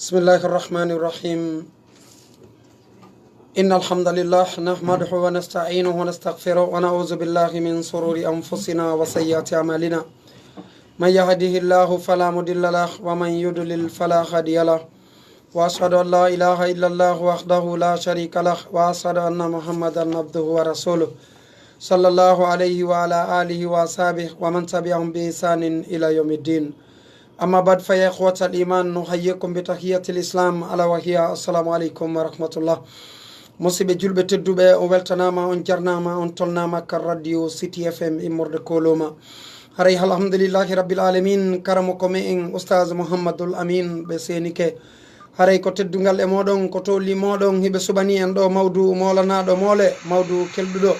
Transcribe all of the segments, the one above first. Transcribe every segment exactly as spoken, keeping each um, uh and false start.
بسم الله الرحمن الرحيم. إن الحمد لله نحمده ونستعينه ونستغفره ونعوذ بالله من شرور أنفسنا وسيئات أعمالنا. من يهده الله فلا مضل له ومن يضلل فلا هادي له. وأشهد أن لا إله إلا الله وحده لا شريك له وأشهد أن محمدا عبده ورسوله. صلى الله عليه وعلى آله وأصحابه ومن تبعهم بإحسان إلى يوم الدين. أما بعد، فيا إخوة الإيمان، نحييكم بتحية الإسلام، ألا وهي السلام عليكم ورحمة الله. Musidɓe julɓe tedduɓe, on weltanaama, on jarnaama, on tolnaama ka radio City F M immorde Koloma. Haray alhamdulillahi rabbil alamin, karamoko me'en Ustaz Muhammadul Amin ɓe seenike. Haray ko teddungal e mooɗon, ko towli mooɗon, hiɓe suɓanii en ɗo mawdu moolanaaɗo moole, mawdu kelɗuɗo.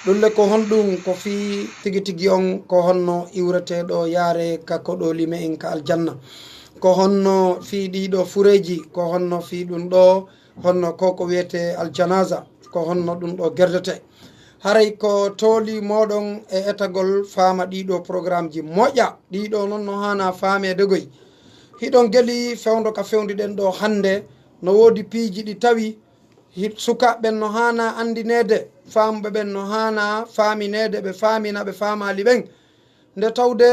Ɗum le ko honɗum? Ko fii tigi tigi on, ko honno iwreteeɗo yaare ka koɗooli me'en ka aljanna? Ko honno fii ɗiɗo fureeji? Ko honno fii ɗum ɗo, honno ko ko wiyetee aljanaza? Ko honno ɗum ɗo gerdete? Haray ko towli mooɗon e etagol faama ɗiɗo programmeji moƴƴa, ɗiɗo non no haana faameede goy. Hiɗon geli fewndo ka fewndi ɗen ɗo hannde, no woodi piiji ɗi tawi hi-, sukaaɓe ɓen no haana anndineede, faamuɓe ɓen no haana faamineede, ɓe faamina ɓe faamaali ɓen. Nde tawde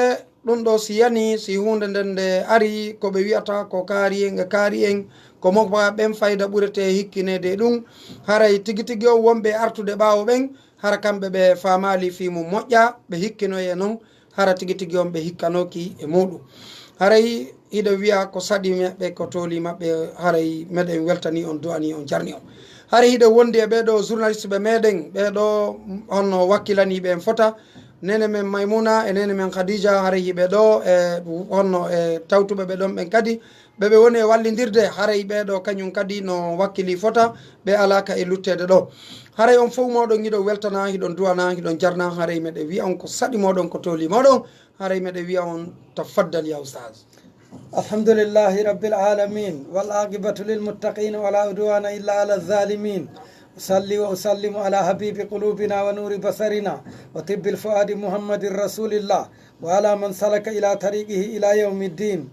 ɗum ɗo si yani, si huunde nden nde ari, ko ɓe wi'ata ko kaari en, e kaari en, ko mokka ɓen fayda ɓurete hikkineede e ɗum. Haray tigi tigi on wonɓe artude ɓaawo ɓen, hara kamɓe ɓe faamaali fii mum moƴƴa, ɓe hikkinoye non, hara tigi tigi on ɓe hikkanooki e muuɗum. Haray hiɗen wi'a ko saɗi maɓɓe, ko tooli maɓɓe, haray meɗen weltani on, du'ani on, jarni on. Haray hiɗen wondi e ɓee ɗo journaliste ɓe meɗen, ɓee ɗo honno wakkilanii ɓe en fota, neene men Maymuna e neene men Khadija, haray hiɓe ɗo e honno e tawtuɓe ɓe ɗon ɓen kadi, ɓe ɓe woni e wallindirde, haray ɓee ɗo kañum kadi no wakkili fota, ɓe alaa ka e lutteede ɗo. Haray on fow mooɗon hiɗon weltana, hiɗon du'ana, hiɗon jarna, haray meɗen wi'a on ko saɗi mooɗon, ko tooli mooɗon, haray meɗen wi'a on tafaddal ya Ustaz. الحمد لله رب العالمين، والعاقبة للمتقين، ولا عدوان إلا على الظالمين. أصلي وأسلم على حبيب قلوبنا ونور بصرنا وطب الفؤاد محمد رسول الله، وعلى من سلك إلى طريقه إلى يوم الدين.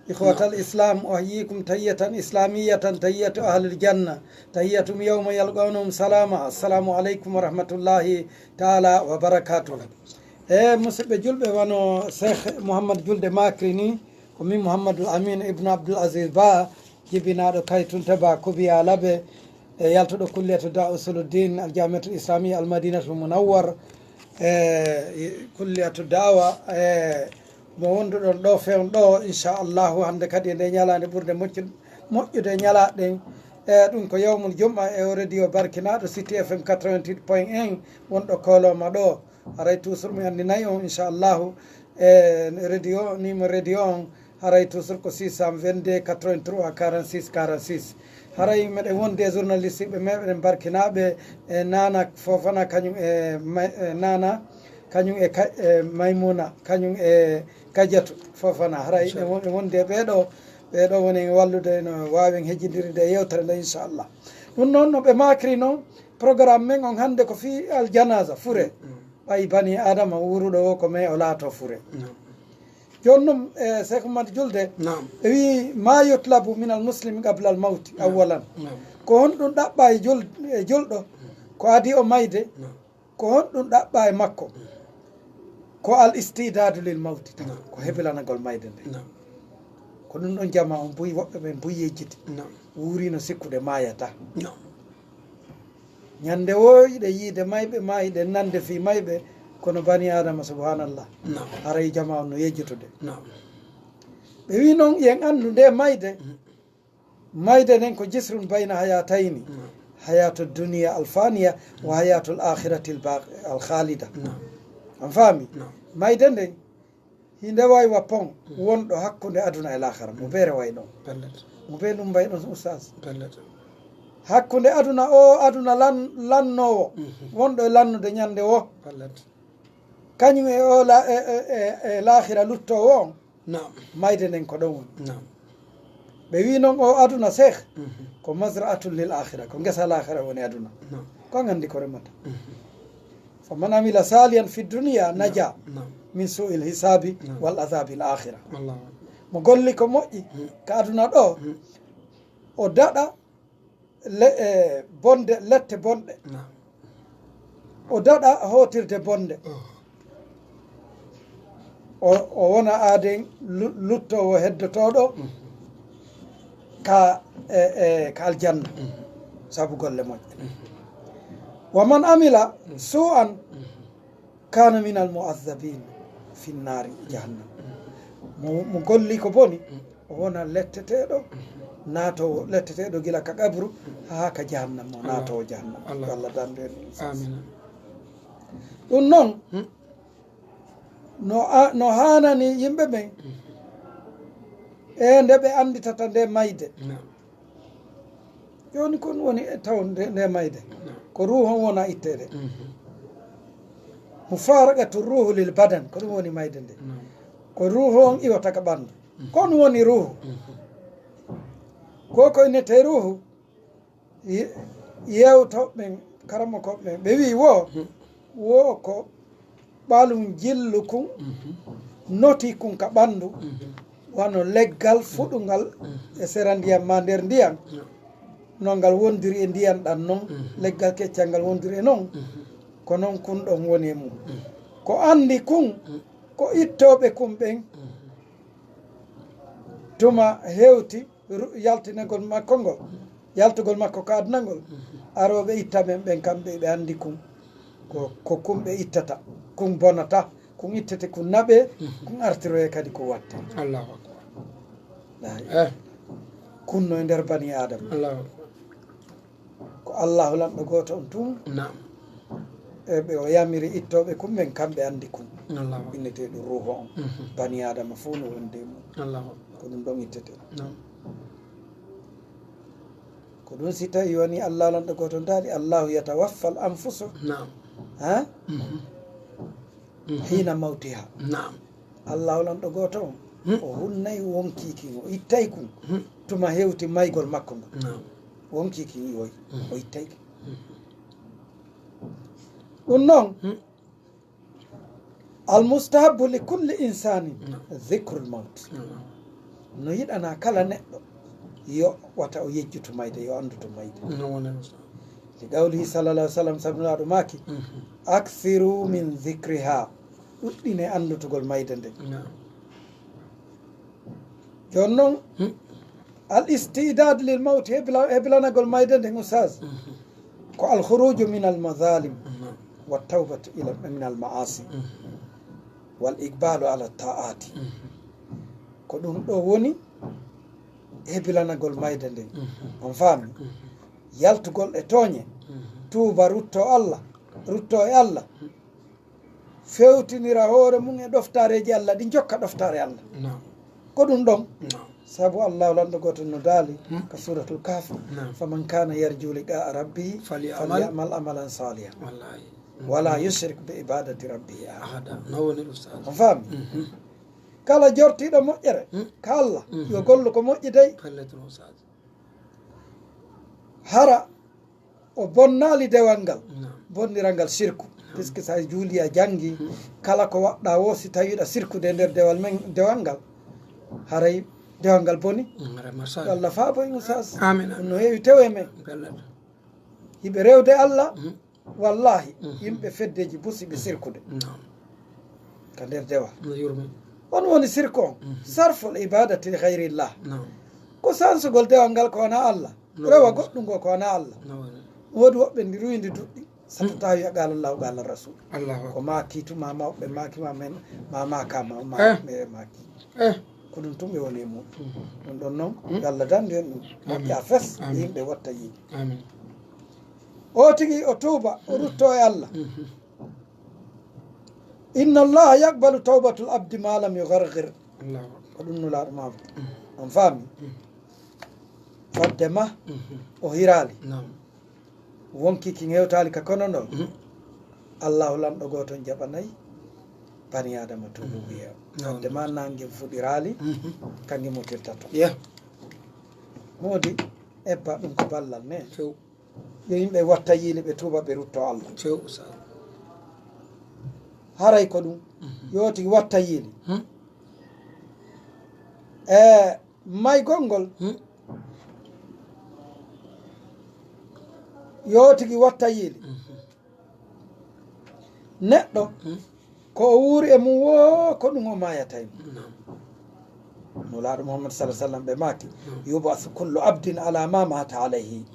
إخوة الإسلام، أحييكم تحية إسلامية، تحية أهل الجنة، تحيتهم يوم يلقونهم سلاما. السلام عليكم ورحمة الله تعالى وبركاته. E musidɓe julɓe, wano Cheikh Mouhammad Julde makri ni, ko min Mouhammadul Amin ibnu Abdul Aziz Ba, jibinaaɗo Kaytunta Ba, Kubiya Labe, e yaltuɗo kulliyatu da Usuluddin Aljamiatul Islamiyya Almadinatul Munawwar, e kulliyatu da'wa, e mo wonduɗon ɗo fewn ɗo, inchallahu, hannde kadi e nde ñalaande ɓurde moƴƴu-, moƴƴude ñalaaɗe ɗen. E ɗum ko yawmul jum'a e o radio barkinaaɗo City F M quatre-vingt-huit point un wonɗo Koloma ɗo. Haray toujours mi anndinay on, inchallahu, e radio, numéro radio on, haray toujours ko six cent vingt-deux quatre-vingt-trois quarante-six quarante-six. Haray meɗen wondi e journaliste ɓe meɗen barkinaaɓe e Nana Fofana, kañum e May-, e Nana, kañum e Ka-, e Maymuna, kañum e Kadiatou Fofana. Haray ɓe won-, ɓe wondi e ɓee ɗo, ɓee ɗo woni e wallude no waawen hejjindirde e yewtere nde, inchallah. Ɗum noon no ɓe makri noon, programme men on hannde ko fii aljanaza, fure. Ɓay bani Adama wuuruɗo o ko mee o laato fure. Naam. Jooni noon, e Cheikh Oumar Julde, Naam. ɓe wii, "Ma yutlabu min al muslimi qabla al mawti, Naam. awwalan." Naam. Ko honɗum ɗaɓɓa e jul-, e julɗo, ko adii o mayde? Naam. Ko honɗum ɗaɓɓa e makko? Ko al istidadu lil mawti tan, Naam. ko hebilanagol mayde nde. Naam. Ko ɗum ɗon jama on buy, woɓɓe ɓen buy yejjiti. Naam. Wuurino sikkude maayata. Naam. Ñande woo hiɗen yiide mayɓe, maa hiɗen nande fii mayɓe, kono bani Adama, subhanallah, Naam. haray jama on no yejjitude. Naam. Ɓe wii noon, yen anndu nde mayde, Mhm. mayde nden ko jisrun bayna hayatayni, Naam. hayatu duniya al faniya wa hayatu al akhirati al baq-, al khalida. Naam. On faami? Naam. Mayde nden, hinde wawi wa pon Mhm. wonɗo hakkunde aduna e laakhara. Mo Mhm. beere way ɗon. Pellet. Mo be lumbay ɗon, Oustaz. Pellet. Hakkunde aduna o, aduna lan-, lannowo, Mhm. wonɗo e lannude ñande wo. Pellet. Kañum e o la-, e, e, e, e laakhira luttowo on. Naam. Mayde nden ko ɗon woni. Naam. Ɓe wii noon o aduna, Cheikh, Mhm. ko mazra'atun lil akhira, ko ngesa laakhira woni aduna. Naam. Ko an anndi ko remata. Mhm. Faman amila salihan fi dunya naja Naam. min su'il hisabi Naam. wal azabil akhira. Allahu akbar. Mo golli ko moƴƴi Mhm. ka aduna ɗo, Mhm. O daɗa le, e, bonde, lette bonɗe. Naam. O daɗa hootirde bonde. Oh. O, o wona aaden lu-, luttoowo heddotooɗo ka, e, e, ka aljanna, sabu golle moƴƴe. Wa man amila suu'an kana minal mu'azzabin fi nnaari jahannam. Mo, mo golli ko boni, o wona letteteeɗo, naatoowo, letteteeɗo gila ka qabru haa ka jahannam, o naatoowo jahannam. Allah. Yo Allah dandu en. Amin. Ɗum noon, no a-, no haanani yimɓe ɓen, e nde ɓe annditata nde mayde. Naam. Jooni ko ɗum woni e taw nde, nde mayde? Naam. Ko ruuhu on wona itteede. Mhm. Mufaraqatu ruuhu lil badan, ko ɗum woni mayde nde. Naam. Ko ruuhu on iwata ka ɓanndu. Mhm. Ko ɗum woni ruuhu. Mhm. Ko ko innetee ruuhu, ye-, yewtooɓe ɓen, karamokooɓe ɓen, ɓe wi'i wo, mhm, wo ko ɓalum jillu kun, mhm, noti kun ka ɓanndu, mhm, wano leggal fuɗungal, mhm, e sera ndiyan maa nder ndiyan. Naam. No ngal wondiri e ndiyan ɗan non, mhm, leggal keccal ngal wondiri e non, mhm, ko non kun ɗon woni e mum. Mhm. Ko anndi kun, mhm, ko ittooɓe kun ɓen, mhm, tuma hewti ru-, yaltinagol makko ngol, yaltugol makko ka aduna ngol, mhm, arooɓe itta men ɓen, kamɓe ɓe anndi kun. Ko, ko kun ɓe ittata, kun bonata, kun ittete, kun naɓe, mhm, kun artiroye kadi ko watte. Allahu akbar. Laahi. Eh. Kun no e nder bani Adama. Allahu akbar. Ko Allahu lanɗo gooto on tun. Naam. E ɓe o yamiri ittooɓe kun ɓen, kamɓe anndi kun. Allahu akbar. Innetee ɗum ruuhu on. Mhm. Bani Adama fof no wondi e mum. Allahu akbar. Ko ɗum ɗon ittete. Naam. Ko ɗum si tawi woni Allahu lanɗo gooto on daali, Allahu yatawaffal anfusa. Naam. Ha? Mhm. Mhm. Hiina mawtiha. Naam. Allahu lanɗo gooto on, hmm, o hunnay wonkii kin, o ittay kun, hmm, tuma hewti maygol makko ngol. Naam. Wonkii kin iwoy, hmm, o ittay kin. Hmm. Ɗum noon, hmm, al mustahabbu li kulli insanin, naam, dhikrul mawt. Naam. No yiɗanaa kala neɗɗo yo wata o yejjutu mayde, yo anndutu mayde. Naam, wonay mo sa- Li qawlihi sallallahu alaihi wasallam, sabu Nulaaɗo maaki, mhm, "Akthiru min dhikriha." Ɗuɗɗine anndutugol mayde nde. Naam. Jooni noon, hmm, al istidad lil mawti, hebla-, heblanagol mayde nden, Oustaz, mhm, ko al khuruju min al mazalim, naam, wa tawbatu ila, min al maasi, mhm, wal iqbalu ala taati. Mhm. Ko ɗum ɗo woni heblanagol mayde nden. Mhm. On faami? Mhm. Yaltugol e tooñe, mhm, tuuba, rutto Allah, rutto e Allah. Fewtinira hoore mum e ɗoftareeji Allah, ɗi jokka ɗoftaare Allah. Naam. Ko ɗum ɗon. Naam. Sabu Allahu lanɗo gooto no daali, hmm, ka Suratul Kahf, naam, "Faman kana yarju liqa'a rabbihi falyamal, falyamal amalan salihan." Wallahi. Wala, mhm, yushrik bi ibadati rabbihi ahada. Ahada. No woni, Ustaz? On faami? Mhm. Kala jortiiɗo moƴƴere, hmm, ka Allah, mhm, yo gollu ko moƴƴi dey. Pellet, Ustaz. Hara o bonnaali dewal ngal, naam, bonniral ngal sirku. Naam. Puisque so a juuli, a janngi, hmm, kala ko waɗɗaa wo, si tawiiɗa sirkude e nder dewal men, dewal ngal, haray dewal ngal boni. Hmm, haray masala. Yo Allah faabo en, Oustaz. Amin, amin. Ɗum no heewi tew e men. Belɗo. Hiɓe rewde Allah, hmm, wallahi, mhm, yimɓe feddeji busiɓe sirkude. Naam. Ka nder dewal. No yurmi. On woni sirku on. Mhm. Sarful ibadati li ghayrillah. Naam. Ko sansugol dewal ngal ko wona Allah. No. Rewa goɗɗum ngo ko wona Allah. No. Woodi woɓɓe ndi ruyndi duɗɗi. Satata wiya qala Allahu, qala Rasul. Allahu akbar. Ko maaki tuma mawɓe maaki ma men, ma maaka ma, ma, eh, mere maaki. Eh. Ko ɗum tun ɓe woni e muɗum. Mhm. Ɗum ɗon noon, mhm, yo Allah dandu en ɗum. Amin. Moƴƴa fes, amin, yimɓe watta yiide. Amin. O tigi o tuuba, o rutto e Allah. Mhm. Inna Allaha yaqbalu tawbatul abdi ma lam yugharghir. Allahu akbar. Ko ɗum Nulaaɗo maako. Mhm. On faami? Mhm. Fadde ma, mhm, o hiraali. Naam. Wonkii ki hewtaali ka kono noon. Mhm. Allahu lanɗo gooto on jaɓanay bani Aadama tuubu, mhm, wiya. Naam. Fadde ma naange fuɗiraali, mhm, kange mutirta to. Yeah. Moodi, ebba ɗum ko ballal ne. Few. Yo yimɓe watta yiili, ɓe tuuba, ɓe rutto Allah. Few, sa- Haray ko ɗum. Mhm. Yo tigi watta yiili. Hmm. E maygol ngol, hmm, Yo tigi watta yiili. Neɗɗo ko o wuuri e mum woo, ko ɗum o maayata e mum. Nulaaɗo Muhammad sallallahu alaihi wasallam ɓe maaki: "Yubasu kullu abdin ala ma mata alayhi."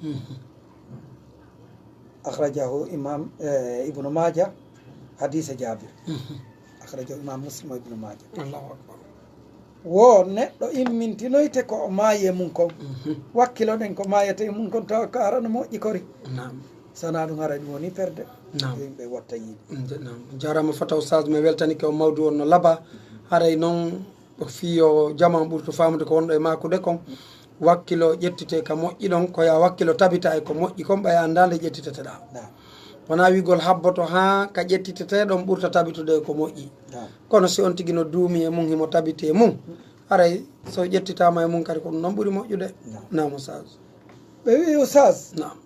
Akhrajahu imam, eh, Ibnu Maja, hadise Jabir. Akhrajahu imam Muslim wa Ibnu Maja. Allahu akbar. Wo neɗɗo immintinoyte ko o maayi e mum kon. Wakkiloɗen ko maayata e mum kon, tawa ko arano moƴƴi kori. Naam. Sana ɗum haray ɗum woni perde. Naam. Yo yimɓe watta yiide. Nde-, naam. Jarama fota Oustaz, mi weltanike o mawdu on no laba. Haray noon ko fii yo jama on ɓurtu faamude ko wonɗo e maakude kon. Wakkilo ƴettite ka moƴƴi ɗon, ko ya wakkilo tabita e ko moƴƴi kon, ɓay anndaa nde ƴettiteteɗaa. Naam. Wonaa wiigol habboto haa ka ƴettitete ɗon ɓurta tabitude e ko moƴƴi. Naam. Kono si on tigi no duumi e mum, himo tabiti e mum, haray so ƴettitaama e mum kadi ko ɗum ɗon ɓuri moƴƴude. Naam. Naam, Oustaz. Ɓe wi'i, Oustaz, naam,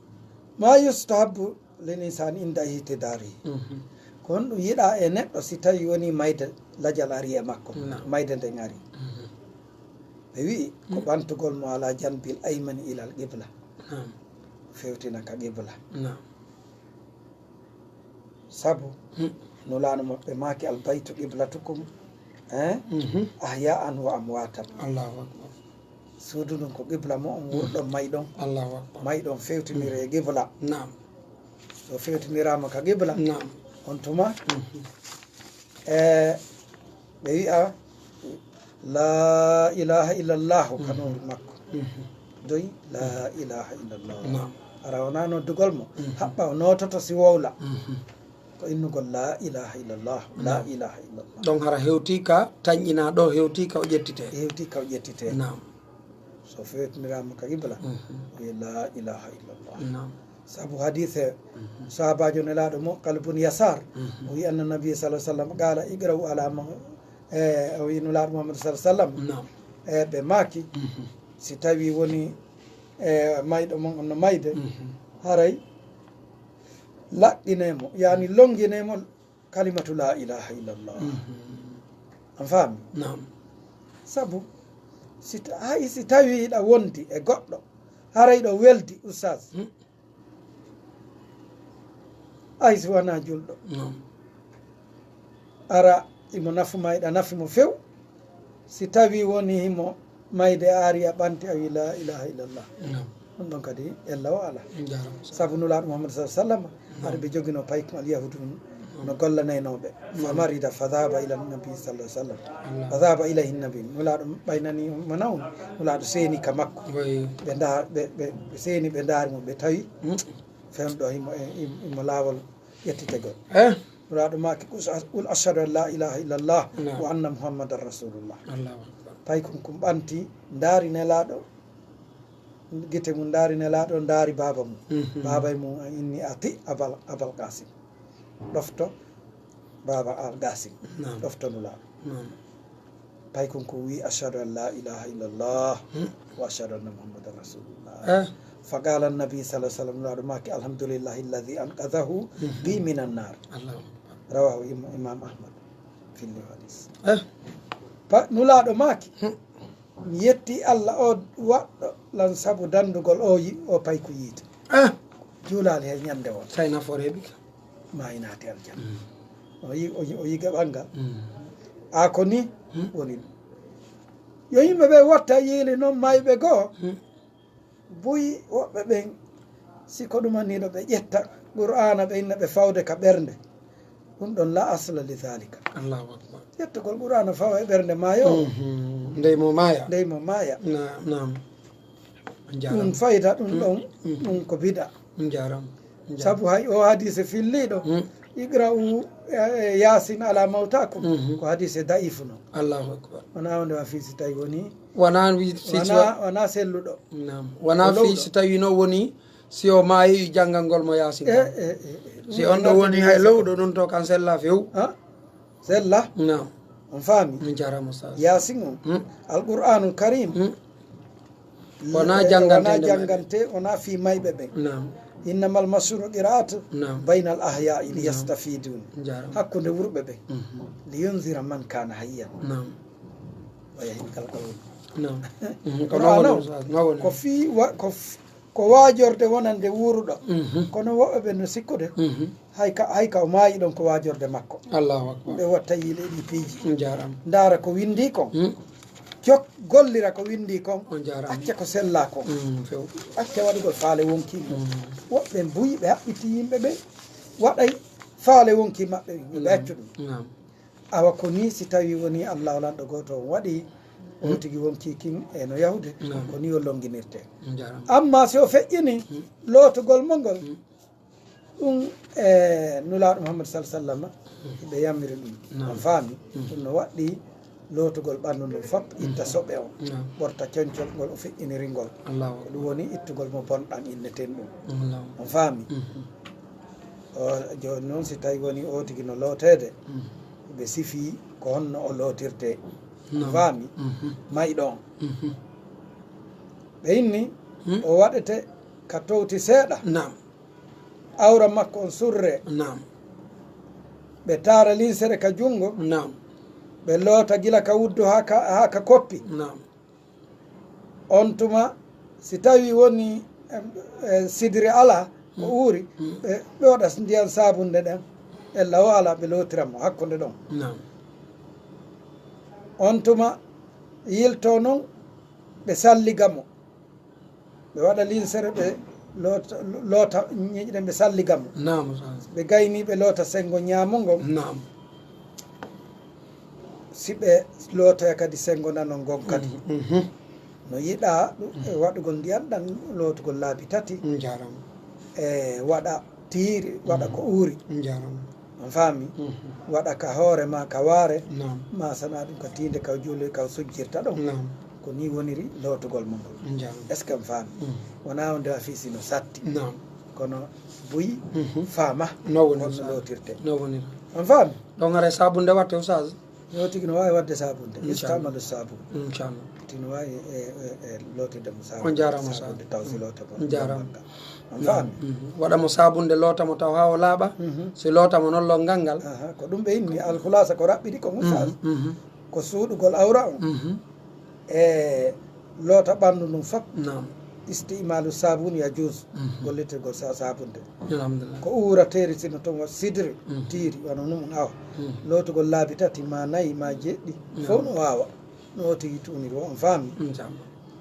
ma yustahabbu lil insani inda ihtidari. Mhm. Ko honɗum yiɗaa e neɗɗo si tawi woni mayde lajal ari e makko, naam, mayde nden ari? Mhm. Ɓe wi'i ko, mm, ɓantugol mo ala janbil aymani ilal qibla. Naam. Fewtina ka qibla. Naam. Sabu, hmm, Nulaaɗo maɓɓe maaki: "Al baytu qiblatukum, eh? Mhm. Ahya'an wa amwatan." Allahu akbar. Suudu ndun ko qibla mo'on, wurɗon, mayɗon. Allahu akbar. Mayɗon fewtinire e qibla. Naam. So fewtiniraama ka qibla, naam, on tuma, mhm, e ɓe wi'a, "La ilaha illallahu," ka, mhm, nowru makko. Mhm. Doy, "La ilaha illallah." Naam. Hara wonaa noddugol mo. Mhm. Haɓɓa o noototo si wowla. Mhm. Ko innugol, "La ilaha illallah, la, naam, ilaha illallah." Ɗon hara hewti ka tanƴinaa ɗo, hewti ka o ƴettite. Hewti ka o ƴettite. Naam. So fewtiniraama ka qibla, mhm, o wi'a, "La ilaha illallah." Naam. Sabu hadise, mhm, sahabaajo Nelaaɗo mo, Kalbun Yasar, mhm, o wi'i, anna Nabi sallallahu alaihi wasallam qala, "Iqra'u ala man," e, o wi'i Nulaaɗo Muhammad sallallahu alaihi wasallam, naam, e, ɓe maaki, mhm, si tawi woni, e, mayɗo mon on no mayde, mhm, haray laqqinee mo, yaani lonnginee mo kalimatu la ilaha illallah. Mhm. An faami? Naam. Sabu, si ta-, hay si tawi hiɗa wondi e goɗɗo, haray ɗo weldi, Oustaz. Hmm. Hay si wanaa julɗo. Naam. Ara, imo nafu ma, hiɗa nafi mo few. Si tawi woni himo mayde, a ari a ɓanti, a wi la ilaha illallah. Naam. Ɗum ɗon kadi ella o ala. Jaaraama. Sabu Nulaaɗo Muhammad sallallahu alaihi wasallam, naam, haɗa ɓe jogino paykun alyahudu ɗum, naam, no gollanaynooɓe. Naam. Fa marida fa dhahaba ila nabi sallallahu alaihi wasallam. Naam. Fa dhahaba ilayhi nabi. Nulaaɗo ɓaynani mo nawnu. Nulaaɗo seeni ka makko. Ɓe nda-, ɓe, ɓe, ɓe seeni, ɓe ndaari mo, ɓe tawi, hmm, fewndo himo e, himo laawol ƴettitegol. Eh? Nulaaɗo maaki, "Qul ashhadu an la ilaha illallah, naam, wa anna Muhammadan rasulullah." Allahu akbar. Paykun kun ɓanti, ndaari Nelaaɗo, gite mun ndaari Nelaaɗo, ndaari baaba mun. Mhm. Baaba mun, "Inni ati Abal, Abal Qasim." Ɗofto baaba Al Qasim. Naam. Ɗofto Nulaaɗo. Naam. Paykun ko wi, "Ashhadu an la ilaha illallah, hmm, wa ashhadu anna Muhammadan rasulullah." Eh. Fa qala an-nabi sallallahu alaihi wasallam, Nulaaɗo maaki, "Alhamdulillahi alladhi anqadhahu, mhm, bi minan nar." Allahu akbar. Rawahu Im-, Imam Ahmad fil hadis. Eh. Pa-, Nulaaɗo maaki, hmm, "Mi yetti Allah o waɗɗo lan sabu dandugol o yi-, o payku yiite." Eh. Juulaali hay ñande won. Tawi nafoore heɓi ka. Ma i naati aljanna. Mm. O yi-, o yi-, o yiga ɓanngal. Mm. A ko ni, mm, woni ɗum. Yo yimɓe ɓe watta yiili noon mayɓe goo. Mm. Buy woɓɓe ɓen, si ko ɗum woni ɗo ɓe ƴetta Qur'aana, ɓe inna ɓe fawde ka ɓernde. Ɗum ɗon la asla li dhalika. Allahu akbar. Ƴettugol Qur'aana fawa e ɓernde maayo. Mhm. Ndey mo maaya. Ndey mo maaya. Na-, naam. On jaaraama. Ɗum fayda, ɗum, mm, ɗon, mm, ɗum ko bida. On jaaraama. On jaaraama. Sabu hay o hadise filliiɗo, mm, "Iqra'u, eh, Yasin ala mawtakum." Mhm. Ko hadise da'ifu non. Allahu akbar. Wonaa wonde wa fii si tawi woni. Wonaa wi-, si, si wonaa, wonaa selluɗo. Naam. Wonaa fii si tawi no woni, si o maayi janngangol mo Yaasin. Eh, eh, eh, eh. Si on ɗo woni hay lowɗo ɗum to kan sella few. Ha? Sella? Naam. On faami? Min jaaraama, Oustaz. Yaasin on. Hmm. Alqur'aanul Kariim. Hmm. Wonaa, eh, jannganteende wonaa mayɓe. Janngante, wonaa fii mayɓe ɓen. Naam. Innamal mashhuru qira'atu, naam, baynal ahya'i, naam, liyastafidun. Jaaraama. Hakkunde wurɓe ɓen. Mhm. Liyunzira man kana hayyan. Naam. Wa yahikal qawlu. Naam. Mhm. Ko Qur'aana non woni, on, Oustaz, non woni. Ko fii wa-, ko f-, ko waajorde wonande wuuruɗo. Mhm. Kono woɓɓe ɓe no sikkude, mhm, hay ka, hay ka o maayi ɗon ko waajorde makko. Allahu akbar. Ɓe watta yiile ɗi piiji. Jaaraama. Ndaara ko winndi kon. Mm. Jok, gollira ko winndi kon. On jaaraama. Acca ko sellaa kon. Mm, few. Acca waɗugol faale wonki. Mm. Woɓɓe buy ɓe haɓɓiti yimɓe ɓe waɗay faale wonki maɓɓe. Ɓe accu ɗum. Naam. Awa ko ni si tawi woni Allahu lanɗo gooto on waɗi, o tigi wonki kin e no yahude, ko ni o longinirte. Jaaraama. Amma si o feƴƴini lootugol mo ngol, ɗum e Nulaaɗo Muhammad sal sallam, ɓe yammiri ɗum. Naam. On faami? Ɗum no waɗɗi lootugol ɓanndu ndun fop, itta soɓe on, ɓorta concol ngol o feƴƴiniri ngol. Allahu akbar. Ko ɗum woni ittugol mo bonɗan inneten ɗum. Allahu. On faami? Mhm. O, jooni noon, si tawi woni o tigi no looteede, ɓe sifii ko honno o lootirtee. Naam. Faami? Mhm. Mayɗo on. Mhm. Ɓe inni, o waɗete ka towti seeɗa. Naam. Awra makko on surre. Naam. Ɓe taara linsere ka junngo. Naam. Ɓe loota gila ka wuddu haa ka, haa ka koppi. Naam. On tuma, si tawi woni, em, e, sidiri alaa, ko uuri, ɓe, ɓe waɗa ndiyan saabunde ɗen, ella o alaa, ɓe lootira mo hakkunde ɗon. Naam. On tuma, yilto non, ɓe salliga mo. Ɓe waɗa linsere, ɓe loota, loota ñiiƴe ɗen, ɓe salliga mo. Naam, Ustaz. Ɓe gayni, ɓe loota senngo ñaamo ngon. Naam. Si ɓe lootoya kadi senngo nano ngon kadi. Mhm. No yiɗaa ɗum e waɗugol ndiyan ɗan, lootugol laabi tati. Jaaraama. E waɗa tiiri, waɗa ko uuri. Jaaraama. On faami? Mhm. Waɗa ka hoore ma, ka waare. Naam. Ma sana ɗum ka tiinde, ka juule, ka sujjirta ɗon. Naam. Ko ni woniri lootugol mo ngol. Jaaraama. Est-ce que on faami? Mhm. Wonaa on ndewa fii si no satti. Naam. Kono buy faama. No woni, on no lootirte. No woni. On faami? Ɗon haray saabunde watte, Ustaz? Yo tigi no waawi waɗde saabunde. Inchallah. Istamalu saabun. Inchallah. Tigi no waawi e, e, e lootirde mo saabunde. On jaaraama, Ustaz. Saabunde taw si loota mo. On jaaraama. On faami? Mhm. Waɗa mo saabunde, loota mo taw haa o laaɓa. Mhm. Si loota mo non lonngal ngal. Aha, ko ɗum ɓe inni alkhulasa ko raɓɓiɗi ko, Ustaz. Mhm, mhm. Ko suuɗugol awra on. Mhm. E loota ɓanndu ndun fop. Naam. Istimalu sabun ya juus. Mhm. Gollitirgol sa-, saabunde. Alhamdulillah. Ko uurateeri sino toon wa sidri, mhm, tiiri, wano ɗum awa. Mhm. Lootugol laabi tati, ma nayi, ma jeɗɗi. Naam. Fof no waawa. No o tigi tuniri o, on faami? Inchallah.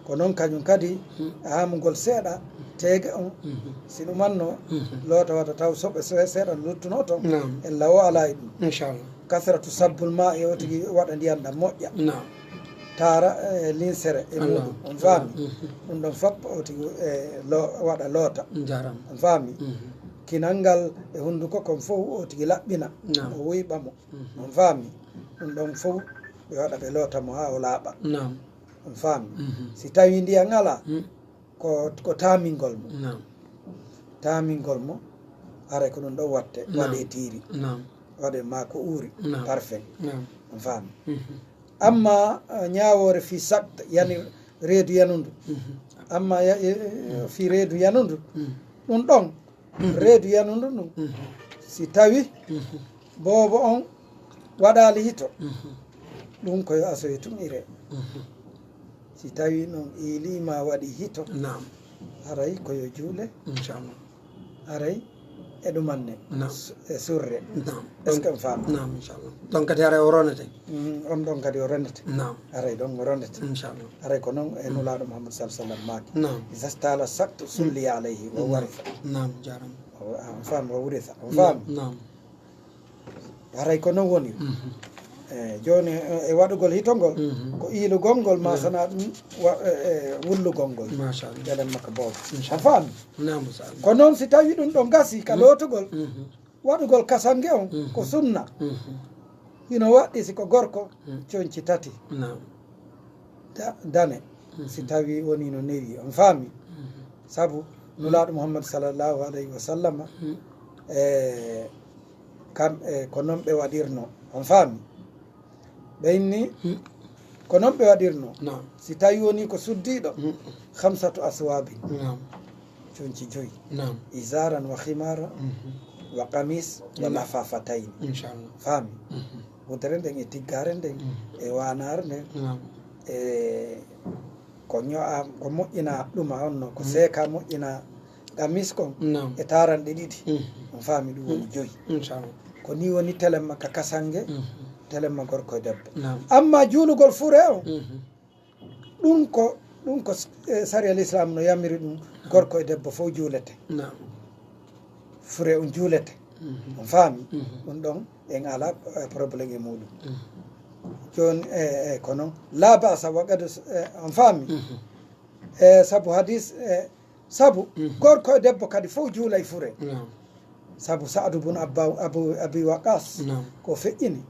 Ko noon kañum kadi, mhm, haamugol seeɗa, teege on, mhm, si ɗumanno, mhm, loota wata taw soɓe se-, seeɗa luttuno toon. Naam. Ella o alaa e ɗum. Inchallah. Kasratu sabbul ma e o tigi waɗa ndiyan ɗam moƴƴa. Naam. Taara, eh, linsere e Allah. Muɗum. On faami? Mhm. Ɗum ɗon fop o tigi, eh, lo-, waɗa loota. Jaaraama. On faami? Mhm. Kinal ngal e hunnduko kon fof o tigi laɓɓina. Naam. O wuyɓa mo. Mhm. On faami? Ɗum ɗon fof ɓe waɗa ɓe loota mo haa o laaɓa. Naam. On faami? Mhm. Si tawi ndiyan alaa, mhm, ko, ko taamingol mo. Naam. Taamingol mo, haray ko ɗum ɗon watte, naam, waɗe tiiri. Naam. Waɗe ma ko uuri, naam, parfum. Naam. On faami? Mhm. Amma, eh, ñaawoore fii sakt, yani reedu yanundu. Mhm. Amma ya-, eh, eh, fii reedu yanundu, mhm, ɗum ɗon, mhm, reedu yanundu ndun, mhm, si tawi, mhm, boobo on waɗaali hito, mhm, ɗum ko yo asoye tun ire. Mhm. Si tawi non iilii ma waɗi hito, naam, haray ko yo juule. Inchallah. Haray e ɗumanne. Naam. Su-, e surre. Naam. Est-ce que on faami? Naam, inchallah. Ɗon kadi haray o ronete. Mm, on ɗon kadi o ronete. Naam. Haray ɗon o ronete. Inchallah. Haray ko non e, mm, Nulaaɗo Muhammad sallallahu alaihi wasallam maaki. Naam. Iza stala saktu sulliya alayhi wa, naam, warisa. Naam, jaaraama. O, a, on faami, wa wurisa. On, naam, faami? Naam. Haray ko non woni. Mhm. Eh, jooni, eh, e waɗugol hito ngol, mhm, ko iilugol ngol, ma, naam, sana ɗum wa-, eh, eh, wullugol ngol. Machallah. Ɗeɗen makko boobo. Inchallah. A faami? Naam, Ustaz. Ko noon si tawi ɗum ɗon gasi ka, mhm, lootugol, mhm, waɗugol kasange on, mhm, ko sunna. Mhm. Hino waɗɗi si ko gorko, mhm, conci tati. Naam. Da-, dane, mhm, si tawi woni no newi, on faami? Mhm. Sabu Nulaaɗo Muhammad sallallahu alayhi wa sallam, mhm, e kam, e ko non ɓe waɗirno, on faami? Ɓe inni, mhm, ko non ɓe waɗirno. Naam. Si tawi woni ko suddiiɗo, mhm, khamsatu aswabin. Naam. Conci joyi. Naam. Izaran wa khimara, mhm, wa qamis wa, naam, lafafatayn. Inchallah. Faami? Mhm. Wudere nden e tiggare nden, mhm, e waanare nden, naam, e Ko ño'a, ko moƴƴina ɗuma on no, ko seeka moƴƴina gamis kon e taranɗe ɗiɗi. On faami ɗum woni joyi. Inchallah. Ko ni woni telemma ka kasange, telemma gorko e debbo. Amma juulugol fure on, ɗum ko, ɗum ko, eh, sariya l'islam no yamiri ɗum, gorko e debbo fof juulete. Fure on juulete. On faami? Ɗum ɗon en ala, eh, problème e muɗum. Jooni, eh, eh, ko non. La ba'sa wa qad, eh, on faami? Eh, sabu hadis, eh, sabu gorko e debbo kadi fof juulay fure. Sabu Sa'adu bun Abba-, Abu, Abi Waqas ko feƴƴini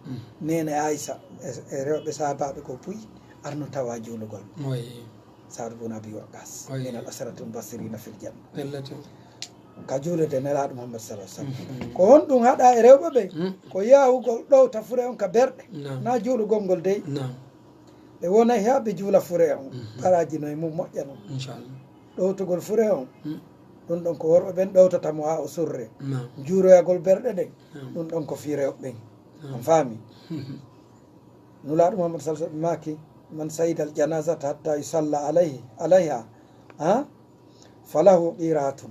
neene Aisa e, e rewɓe sahabaaɓe ko puy arno tawa juulugol. Sa'adu bun Abi Waqas. Min al asratul mubashirina fil janna. Ka juulede Nelaaɗo Muhammad sallallahu alaihi wasallam. Ko honɗum haɗa e rewɓe ɓen? Ko yahugol ɗowta fure on ka berɗe. Na juulugol ngol dey. Ɓe wonay haa ɓe juula fure on. Baraaji no e mum moƴƴa non. Inchallah. Ɗowtugol fure on. Ɗum ɗon ko worɓe ɓen ɗowtata mo haa o surre. Juuroyagol berɗe ɗen. Ɗum ɗon ko fii rewɓe ɓen. On faami? Nulaaɗo Muhammad sallallahu alaihi wasallam maaki, "Man sahida al janazata hatta yusalla alayhi, alayha, ha? Falahu qiratun.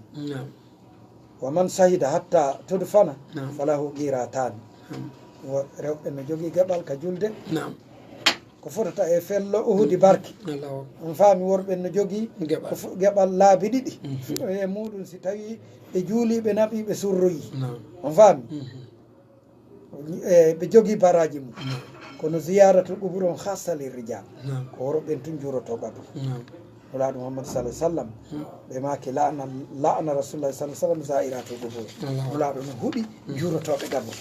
Wa man sahida hatta tudfana, falahu qiratani." Wo-, rewɓe no jogii geɓal ka julde. Ko fotata e fello Uhudi barki. On faami, worɓe no jogii ko fu-, geɓal laabi ɗiɗi. E muɗum si tawi ɓe juuli, ɓe naɓi, ɓe surroyi. On faami? E, ɓe jogii baraaji mum. Kono ziyaratul qubur on khassa lir rijal. Ko worɓe ɓen tun juuroto qabru. Nulaaɗo Muhammad sallallahu alaihi wasallam, ɓe maaki la'ana, la'ana Rasulullah sallallahu alaihi wasallam za'iratul qubur. Nulaaɗo no huɗi juurotooɓe qabru.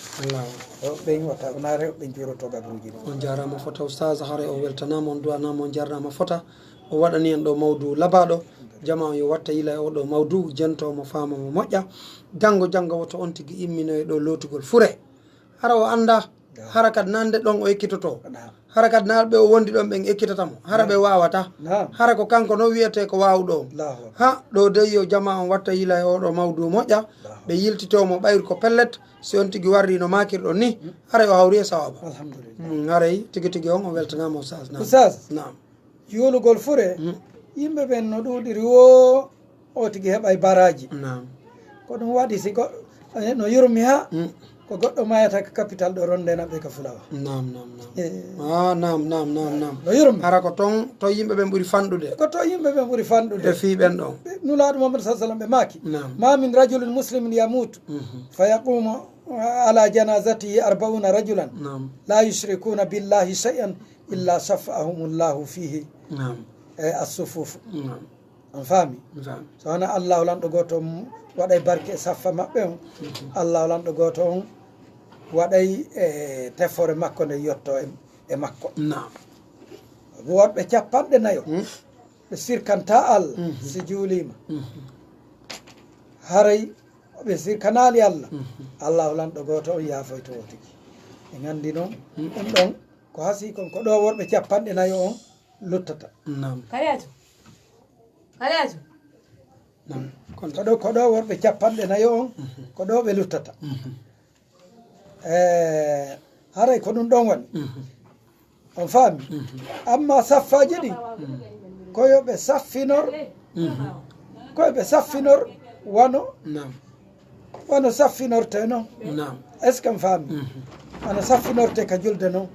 Rewɓe ɓen wata, wona rewɓe ɓen juuroto qabruuji ɗin. On jaaraama fota Oustaz, haray on weltanaama, on du'anaama, on jarnaama fota. O waɗani en ɗo mawdu labaaɗo. Jama on yo watta yila e oɗo mawdu, jento mo, faama mo moƴƴa. Janngo, janngo woto on tigi imminoye ɗo lootugol fure. Hara o annda, hara kadi nande ɗon o ekkitoto. Hara kadi naaɓe o wondi ɗon ɓen ekkitata mo. Hara ɓe waawata. Hara ko kanko non wiyete ko waawuɗo on. Ha, ɗo dey yo jama on watta yila e oɗo mawdu moƴƴa. Ɓe yiltito mo ɓayri ko pellet, si on tigi warri no maakirɗon ni, haray o hawri e sawaba. Alhamdulillah. Mm, haray tigi tigi on o weltanaama Oustaz. Naam. Oustaz. Naam. Juulugol fure, yimɓe ɓen no ɗuuɗiri woo, o tigi heɓay baraaji. Naam. Ko ɗum waɗi si go-, eh, no yurmi ha, ko goɗɗo mayata ka capital ɗo ronde naɓe ka fulawa. Naam, naam, naam. Eh. Ah, naam, naam, naam, naam. No yurmi. Hara ko ton, ton yimɓe ɓen ɓuri fanɗude. Ko ton yimɓe ɓen ɓuri fanɗude. E fii ɓen ɗon. Ɓe, Nulaaɗo Muhammad sallallahu alaihi wasallam ɓe maaki, naam, "Ma min rajulin muslimin yamutu, fa yaqumu ala janazatihi arba'una rajulan, naam, la yushrikuna billahi shay'an illa shaffa'ahumullahu fihi." Naam. E as-sufuf. Naam. On faami? Mi faami. So wona Allahu lanɗo gooto on waɗay barke e saffa maɓɓe on, Allahu lanɗo gooto on waɗay e tefoore makko nde yotto e, e makko. Naam. Worɓe capanɗe nayo, ɓe sirkanta Allah si juuliima. Haray ɓe sirkanaali Allah, Allahu lanɗo gooto on yaafoyto o tigi. En anndi non, ɗum ɗon ko hasii kon ko ɗo worɓe capanɗe nayo on luttata. Naam. Kariatu. Kariatu. Naam. Kon ko ɗo, ko ɗo worɓe capanɗe nayo on, ko ɗo ɓe luttata. Eh, haray ko ɗum ɗon woni. On faami? Amma saffaaji ɗi, ko yo ɓe saffinor, ko yo ɓe saffinor wano, naam, wano saffinorte non. Naam. Est-ce que on faami? Wano saffinorte ka julde non.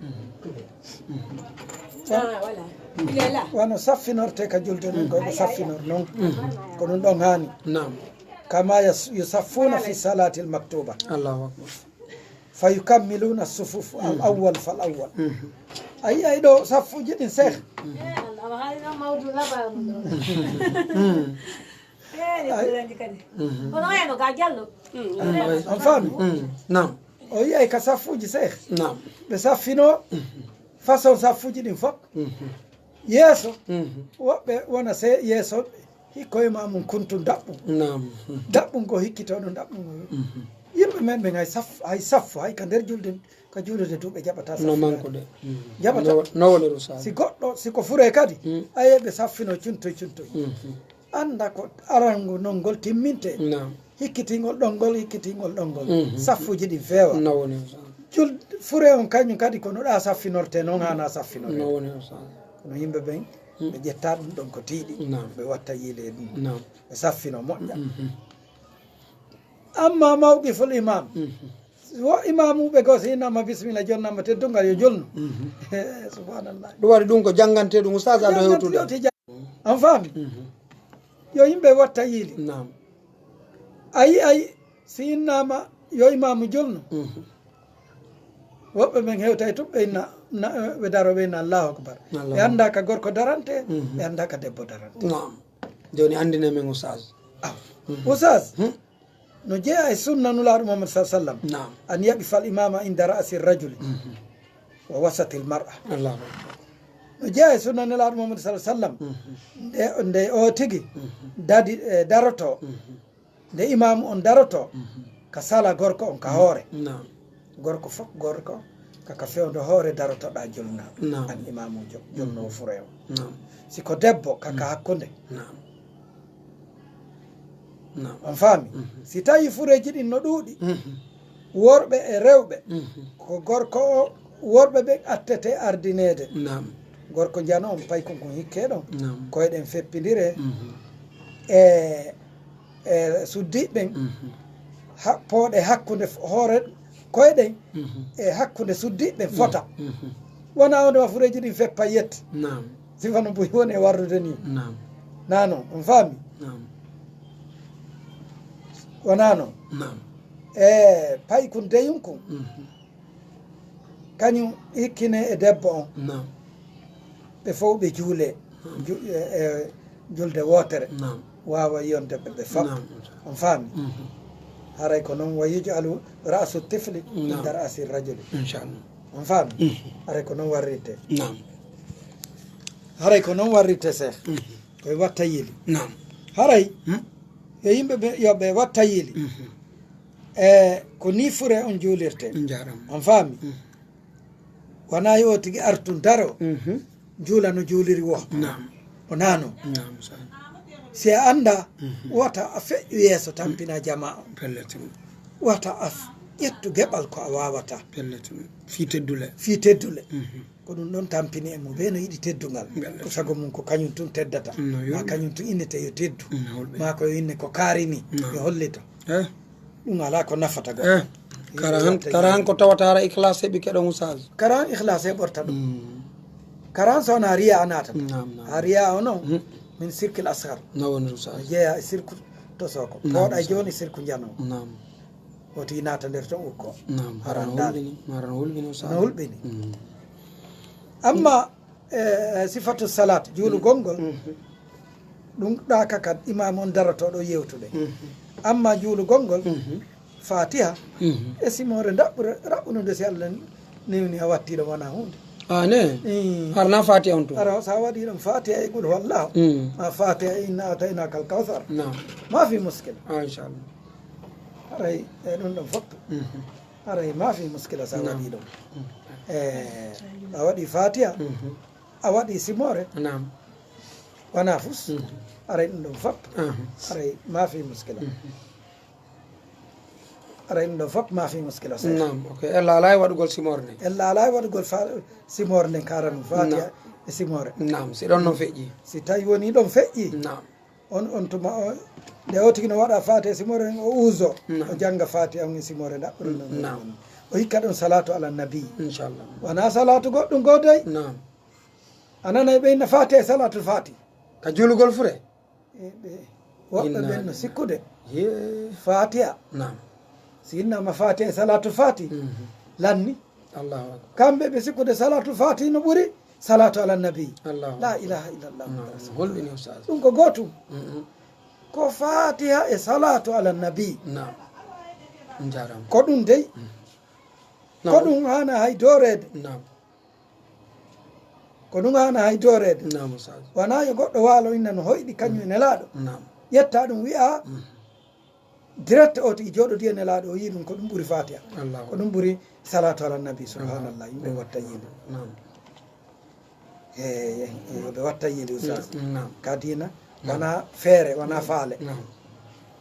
Ah, voilà. Il est là. Wano saffinorte ka julde non, ko ɓe saffinor non. Ko ɗum ɗon haani. Naam. Kama yas-, yusaffuna fi salatil maktuba. Allahu akbar. Fa yukammiluna sufuf al awwal fal awwal. A yi'ay ɗo saffuuji ɗin, Seex? On faami? Naam. O yi'ay ka saffuuji, Seex? Naam. Ɓe saffino façon saffuuji ɗin fof. Yeeso, woɓɓe wona se-, yeeso, hikkoye ma mum kuntu daɓɓum. Naam. Daɓɓum ko hikkito ɗum daɓɓum. Yimɓe men ɓen hay saf-, hay saffu, hay ka nder julde, ka juulirde du ɓe jaɓata. No saffu manko de. Jaɓata. No, no woni Oustaz? Si goɗɗo, si ko fure kadi, aye ɓe saffino cuntoy cuntoy. Annda ko arango non ngol timminte. Naam. Hikkitingol ɗon ngol, hikkitingol ɗon ngol. Saffuuji ɗin feewa. No woni Oustaz? Jul-, fure on kañum kadi ko no ɗa saffinorte non hana saffinorte. No woni Oustaz? Kono yimɓe ɓen ɓe ƴetta ɗum ɗon ko tiiɗi, ɓe watta yiile e ɗum, ɓe saffino moƴƴa. Amma mawqiful imam, wo imamuɓe goo si innama bisimilla, jonnama teddungal yo jolnu. Subhanallah. Ɗum waɗi ɗum ko jannganteeɗum, ustaas, ado hewtude. On faami? Yo yimɓe watta yiili. Ayi, ayi, si innama yo imamu jolnu, woɓɓe ɓen hewtay tun ɓe inna, na, ɓe daro ɓe inna Allahu akbar. Ɓe annda ka gorko darante, ɓe annda ka debbo darante. Naam. Jooni anndine min ustaas. Aw. Ustaas, no jeeya e sunna Nulaaɗo Muhammad sallallahu alaihi wasallam. Naam. An yaqifa al imama inda ra'si rajuli wa wasati al mar'a. Allahu akbar. No jeeya e sunna Nulaaɗo Muhammad sallallahu alaihi wasallam. Nde, nde o tigi dadi, e, daroto. Nde imaamu on daroto ka sala gorko on ka hoore. Naam. Gorko fof, gorko ka, ka fewndo hoore darotoɗa jolna. Naam. An imaamujo, jolnowo fure o. Naam. Si ko debbo, ka, ka hakkunde. Naam. Naam. On faami? Si tawi fureeji ɗin no ɗuuɗi, worɓe e rewɓe, ko gorko o, worɓe ɓen attete ardineede. Naam. Gorko njano on paykun kun hikke ɗon. Naam. Koyɗen feppindire. E e suddiiɓe ɓen, ha-, pooɗe hakkunde f-, hoore koyɗen e hakkunde suddiiɓe ɓen fota. Wona wonde ma fureeji ɗin feppa yetta. Naam. Sifa no buy woni e warrude ni. Naam. Nano, on faami? Naam. Wona non. Naam. E paykun deyun kun. Kañum hikkine e debbo on. Naam. Ɓe fof ɓe juule. Ju-, e, e julde wootere. Naam. Waawa yonde ɓe, ɓe fap. Naam. On faami? Haray ko noon wa yuj'alu ra'su tifli inda ra'si rajuli. Inchallah. On faami? Haray ko noon warrite. Naam. Haray ko noon warrite, Seex. Koye watta yili. Naam. Haray, yo yimɓe ɓe, yo ɓe watta yili. E ko ni fure on juulirte. Njaaraama. On faami? Wona yo tigi artu daro, juula no juuliri wo. Naam. O nano. Naam, sa. Si a annda, wata a feƴƴu yeeso tampina jamaa o. Pellet. Wata a f-, ƴettu geɓal ko a waawata. Pellet. Fii teddule. Fii teddule. Ko ɗum ɗon tampini e mo ɓe no yiɗi teddungal. Ko sago mum ko kañum tun teddata. Ma kañum tun innete yo teddu. Ma ko yo inne ko kaarini, yo hollito. Ɗum alaa ko nafata goɗɗo. Eh, kara han, kara han ko tawata hara ikhlas heɓi keɗo, ustaz. Kara han ikhlas heɓorta ɗum. Kara han so wona riya a naatata. Naam, naam. A riya o noon, min sirkil asghar. No woni, ustaz. No jeeya e sirku to soko. Naam, pooɗa ustaz. Jooni sirku njano. Naam. Woti naata nder ton ukko. Naam, hara no hulɓini, hara no hulɓini, ustaz. No hulɓini. Amma e, e sifatu salat, juulugol ngol, ɗum ɗaaka kad imam on darotoɗo yewtude. Amma juulugol ngol, Fatiha, e simoore ndaɓɓure, raɓɓunude si Allah newni a watti ɗo wona huunde. Ah, ne? Harna Fatiha on tun. Ara, sa waɗi ɗon Fatiha e Qul huwallahu, ma Fatiha e Inna a'taynaka al-kawthar. Naam. Ma fi muskila. Ah, inchallah. Haray, e ɗum ɗon fof. Haray ma fi muskila sa waɗi ɗon. E, a waɗi Fatiha, a waɗi simoore. Naam. Wona fus. Haray ɗum ɗon fof. Haray ma fi muskila. Haray ɗum ɗon fof ma fi muskila, Seex. Naam, ok. Ella alaa e waɗugol simoore nden. Ella alaa e waɗugol fa-, simoore nden, kara ɗum Fatiha e simoore. Naam, si ɗon no feƴƴi. Si tawi woni ɗon feƴƴi. Naam. On, on tuma o, nde o tigi no waɗa Fatiha e simoore nden, o uuzo, o jannga Fatiha on e simoore ndaɓɓude non. Naam. O hikka ɗon salatu ala nabi. Inchallah. Wona salatu goɗɗum goo dey. Naam. A nanay ɓe inna Fatiha e salatul Fatiha. Ka juulugol fure? E ɓe woɓɓe ɓen no sikkude Fatiha. Naam. Si innama Fatiha e salatul Fatiha, lanni. Allahu akbar. Kamɓe ɓe sikkude salatul Fatiha no ɓuri salatu ala nabi. Allahu akbar. La ilaha illallah. Naam. Holɓini, ustaz. Ɗum ko gootum. Ko Fatiha e salatu ala nabi. Naam. Njaaraama. Ko ɗum dey. Ko ɗum haana hay dooreede. Naam. Ko ɗum haana hay dooreede. Naam, ustaz. Wona yo goɗɗo waalo inna no hoyɗi kañum e Nelaaɗo. Naam. Ƴetta ɗum wi'a direct o tigi jooɗodi e Nelaaɗo o yii ɗum ko ɗum ɓuri Fatiha. Allahu. Ko ɗum ɓuri salatu ala nabi, subhanallah. Yimɓe watta yiide. Naam. E, e, ɓe watta yiide, ustaz. Naam. Ka diina, wona feere, wona faale. Naam.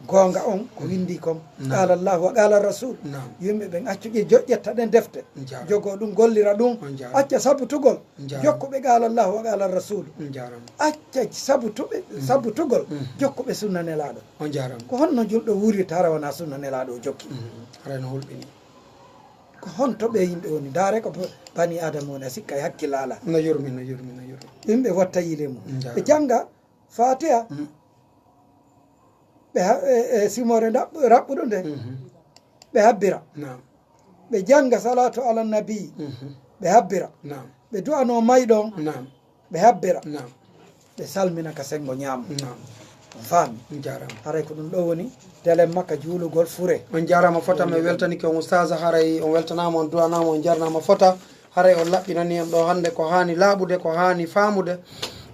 Goonga on ko winndi kon. Naam. Qaala Allahu wa qaala Rasul. Naam. Yimɓe ɓen accu ƴe-, jo-, ƴetta ɗen defte. Njaaraama. Jogoo ɗum, gollira ɗum. On njaaraama. Acca sabutugol. Njaaraama. Jokkuɓe qaala Allahu wa qaala Rasul. On njaaraama. Acca sabutuɓe, sabutugol. Mhm. Jokkuɓe sunna Nelaaɗo. On njaaraama. Ko honno julɗo wuurirta hara wonaa sunna Nelaaɗo o jokki? Mhm. Haray no hulɓinii. Ko honto ɓee yimɓe woni? Ndaare ko bani Aadama woni, a sikka e hakkille alaa. No yurmi, no yurmi, no yurmi. Yimɓe watta yiile mum. Njaaraama. Ɓe jannga Faatiha. Mm. Ɓe ha-, e, e simoore ndaɓ-, raɓɓuɗo nde. Mhm. Ɓe habbira. Naam. Ɓe jannga salaatu ala nabi. Mhm. Ɓe habbira. Naam. Ɓe du'anoo mayɗo on. Naam. Ɓe habbira. Naam. Ɓe salmina ka senngo ñaamo. Naam. On faami? On njaaraama. Haray ko ɗum ɗo woni telemma ka juulugol fure. On njaaraama fota, mi weltanike on ustaz, haray on weltanaama, on du'anaama, on njarnaama fota. Haray on laɓɓinanii en ɗo hannde ko haani laaɓude, ko haani faamude.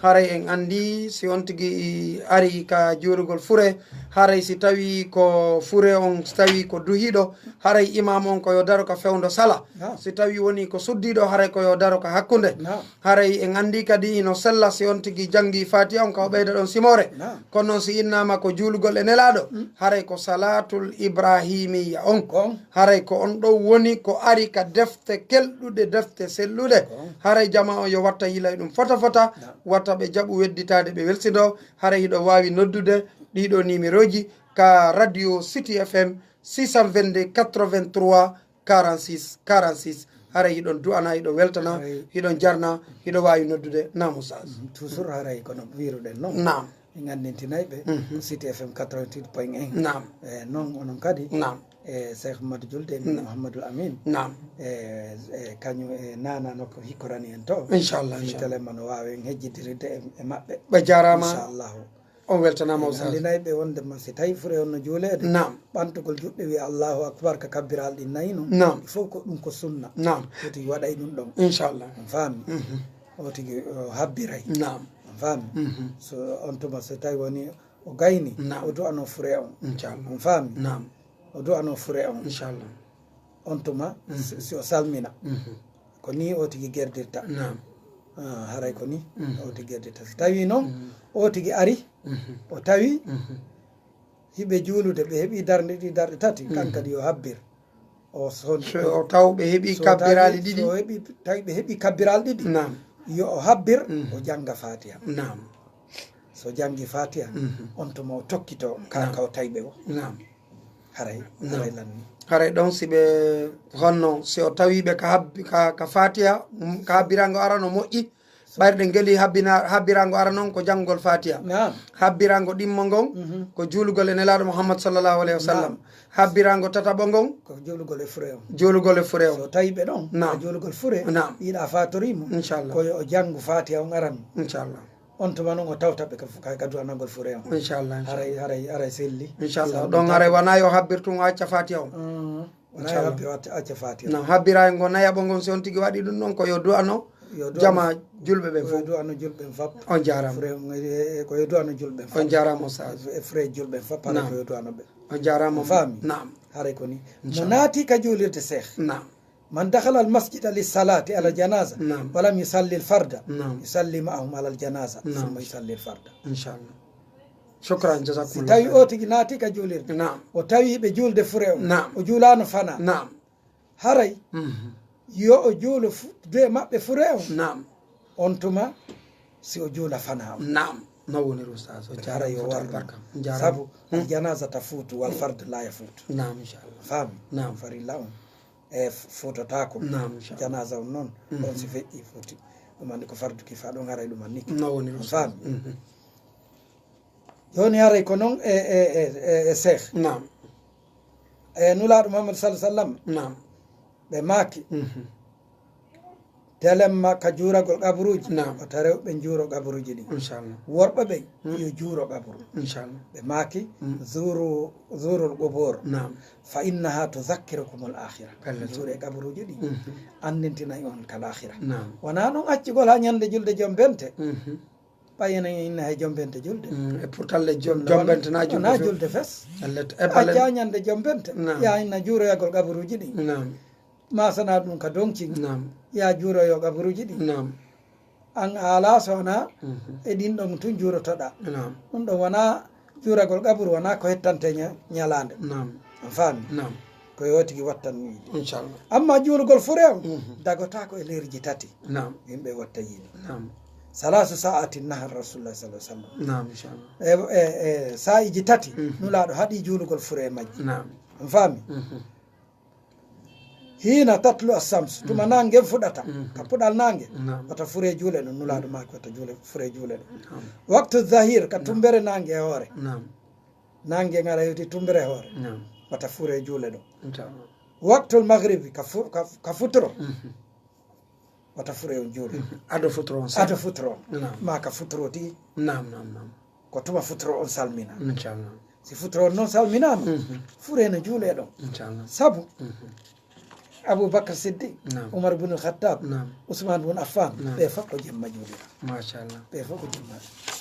Haray en anndi si on tigi ari ka juulugol fure, haray si tawii ko fure on, si tawii ko duhiiɗo, haray imaam on ko yo daro ka fewndo sala. Naam. Si tawii wonii ko suddiiɗo, haray ko yo daro ka hakkunde. Naam. Haray en anndi kadi hino sella si on tigi janngii Faatiha on ka o ɓeyda ɗon simoore. Naam. Kono noon si innaama ko juulugol e Nelaaɗo, mm, haray ko salaatul ibrahimiyya on. Kon. Haray ko on ɗon woni ko ari ka defte kelɗuɗe, defte selluɗe. Kon. Haray jamaa on yo watta yila e ɗum fota fota, naam, watta ɓe jaɓu wedditaade, ɓe welsindoo. Haray hiɗo waawi noddude ɗii ɗoo nimerooji ka radio City F M six cent vingt-deux quatre-vingt-trois quarante-six quarante-six. Haray hiɗon du'ana, hiɗon weltana, haray, hiɗon jarna, hiɗo waawi noddude. Naam, Oustaz. Mhm, toujours haray kono wiiruɗen noon. Naam. En anndintinay ɓe, mhm, ko City F M quatre-vingt-huit point un. Naam. E noon onon kadi. Naam. E Cheikh Mamadou Julde, naam, Mouhamadoul Amine. Naam. E, e kañum e Nana no ko hikkorani en to. Inchallah, inchallah. Tele ma no waawi en hejjidirirde e, e maɓɓe. Ɓe jaaraama. Inchallahu. On weltanaama, en Oustaz. Anndinay ɓe wonde ma si tawi fure on no juuleede. Naam. Ɓantugol juɗɗe wiya Allahu Akbar ka kabbiraali ɗin nayi non. Naam. Il faut ko ɗum ko sunna. Naam. Foti waɗay ɗum ɗon. Inchallah. On faami? Mhm. O tigi o habbiray. Naam. On faami? Mhm. So on tuma so tawi woni o gayni, naam, o du'ano fure on. Inchallah. On faami? Naam. O du'ano fure on. Inchallah. On tuma, mhm, si, si o salmina. Mhm. Ko ni o tigi gerdirta. Naam. Ah, haray ko ni, mhm, o tigi gerdirta. So tawi noon, mhm, o tigi ari, mhm, o tawi, mhm, hiɓe juulude, ɓe heɓi darnde ɗiɗi, darɗe tati, mhm, kan kadi yo habbir. O son-, so o taw ɓe heɓi, so tawi kabbiraali ɗiɗi. So heɓi, tawi ɓe heɓi kabbiraali ɗiɗi. Naam. Yo o habbir, mhm, o jannga Faatiha. Naam. So janngi Faatiha, mhm, on tuma o tokkito ka, naam, ka o tawi ɓe o. Naam. Haray, naam, haray lanni. Haray ɗon si ɓe honno, si o tawi ɓe ka habbi-, ka, ka Faatiha, mm, ka habbirango arano moƴƴi, ɓayri ɗe ngeli habbina-, habbirango arano on ko janngol Faatiha. Naam. Habbirango ɗimmo ngon, mhm, ko juulugol e Nelaaɗo Muhammad sallallahu alayhi wa sallam. Naam. Habbirango tataɓo ngon, ko juulugol e fure on. Juulugol e fure on. So tawi ɓe ɗon, naam, ko juulugol fure, naam, yiɗa fatori mo, inchallah, ko yo o janngu Faatiha on arano. Inchallah. On tuma noon o tawta ɓe ka, ka, ka du'anagol fure on. Inchallah, inchallah. Haray, haray, haray selli. Inchallah. Selli ɗon haray wonaa yo habbir tun o acca Faatiha on. Mm. Wonaa yo, inchallah, habbir o acca, acca Faatiha on. Naam, habbira e ngo nayaɓo ngon si on tigi waɗi ɗum ɗon ko yo du'ano, yo du'ano, jamaa julɓe ɓen fof. Ko yo du'ano julɓe ɓen fof. On jaaraama. Fure, e, e, ko yo du'ano julɓe ɓen fof. On jaaraama, Oustaz. E, e fure julɓe ɓen fof, haray, naam, ko yo du'ano ɓe. On jaaraama. On faami? Naam. Haray ko ni. Inchallah. Mo naati ka juulirde Seex. Naam. من دخل المسجد للصلاة على الجنازة، نعم، ولم يصلي الفرد، نعم، يصلي معهم على الجنازة، نعم، ثم يصلي الفرد. إن شاء الله. شكرا، جزاكم الله خيرا. Si tawi o tigi naati ka juulirde, naam, o tawi ɓe juulde fure on, naam, o juulaano fanaa. Naam. Haray, mhm, yo o juulo fu-, bee maɓɓe fure on. Naam. On tuma, si o juula fanaa on. Naam. No woniri, Oustaz? O jaaraama, haray yo o war ɗum. Barka. On jaaraama. Sabu, hmm, الجنازة تفوت والفرد لا يفوت. Naam, inchallah. Faami? Naam. Farilla on. E f-, fuutotaako. Naam, inchallah. Janaza on noon, mhm, on si feƴƴi fuuti. Ɗum anndi ko fardu kifa ɗon haray ɗum anndi. No woni ɗum. Faami? Mhm. Jooni haray ko noon e, e, e, e, e Seex. Naam. E Nulaaɗo Muhammad sallallahu alaihi wasallam. Naam. Ɓe maaki. Mhm. Telemma ka juuragol qaburuuji. Naam. Wata rewɓe njuuro qaburuuji ɗin. Inchallah. Worɓe ɓen, hmm, yo juuro qaburu. Inchallah. Ɓe maaki, hmm, زوروا، زوروا القبور. Naam. فإنها تذكركم الآخرة. Bello. Njuuree qaburuuji ɗin. Mhm. Anndintinay on ka laakhira. Naam. Wonaa ɗum accugol haa ñande julde jombente. Mhm. Ɓay enen inna hay jombente julde. Mm, e pourtant le jom-, ɗum ɗon jombente na julde wonaa fes. Julde fes. Ellet, e balen. Acca ñande jombente. Naam. Yaa inna juuroyagol qaburuuji ɗin. Naam. Maasana ɗum ka doŋcin. Naam. Yaa juuroyo qaburuuji ɗin. Naam. An a alaa so wonaa, mhm, e ɗin ɗon tun juurotoɗaa. Naam. Ɗum ɗon wonaa Juuragol qaburu wonaa ko hettante ña-, ñalaande. Naam. On faami? Naam. Ko yo tigi wattan wiide. Inchallah. Amma juulugol fure on, mhm, dagotaako e leerji tati. Naam. Yimɓe watta yiide. Naam. Salaasu sa'atin nahar Rasulullah sallallahu alaihi wasallam. Naam, inchallah. E, e, e saa'iiji tati, mhm, Nulaaɗo haɗi juulugol fure e majji. Naam. On faami? Mhm. Hiina tatlu as-sams, tuma, mhm, naange fuɗata, mhm, ka puɗal naange, naam, wata fure juule ɗon, Nulaaɗo maaki wata juule, fure juule ɗon. Naam. Waktu zahir, ka, naam, tumbere naange e hoore. Naam. Naange ngara hewti tumbere e hoore. Naam. Wata fure juule ɗon. Inchallah. Waktul maghribi, ka fu-, ka, ka futuro. Mhm. Wata fure on juule. Mhm. Ado futuro on sa-, ado futuro on. Naam. Ma ka futuro ti. Naam, naam, naam. Ko tuma futuro on salmina. Inchallah. Si futuro on non salminaama, mhm, fure no juule ɗon. Inchallah. Sabu, mhm, Abu Bakr Siddiq, naam, Umar bin Khattab, naam, Usman bin Affan, naam, ɓe fof ko jemma juulira. Machallah. Ɓe fof ko jemma,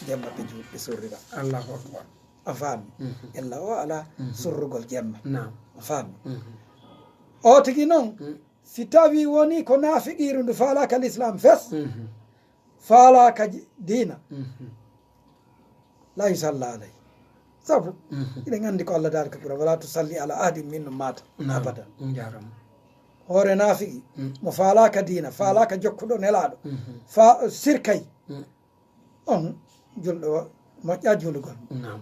jemma ɓe juul-, ɓe sorrira. Allahu Akbar. A faami? Mhm. Ella o ala, mhm, sorrugol jemma. Naam. A faami? Mhm. O tigi non, mhm, si tawi woni ko naafiqiiru ndu faalaaka l'islam fes, mhm, faalaaka ji-, diina, mhm, la yusalla alayhi. Sabu, mhm, eɗen anndi ko Allah daali ka Qur'an, "Wala tusalli ala ahadin minhum mata, naam, abada." On jaaraama. Hoore naafiki, mm, mo faalaaka diina, faalaaka jokkuɗo Nelaaɗo, mhm, fa-, sirkay, mm, on julɗo o moƴƴa juulugol. Naam.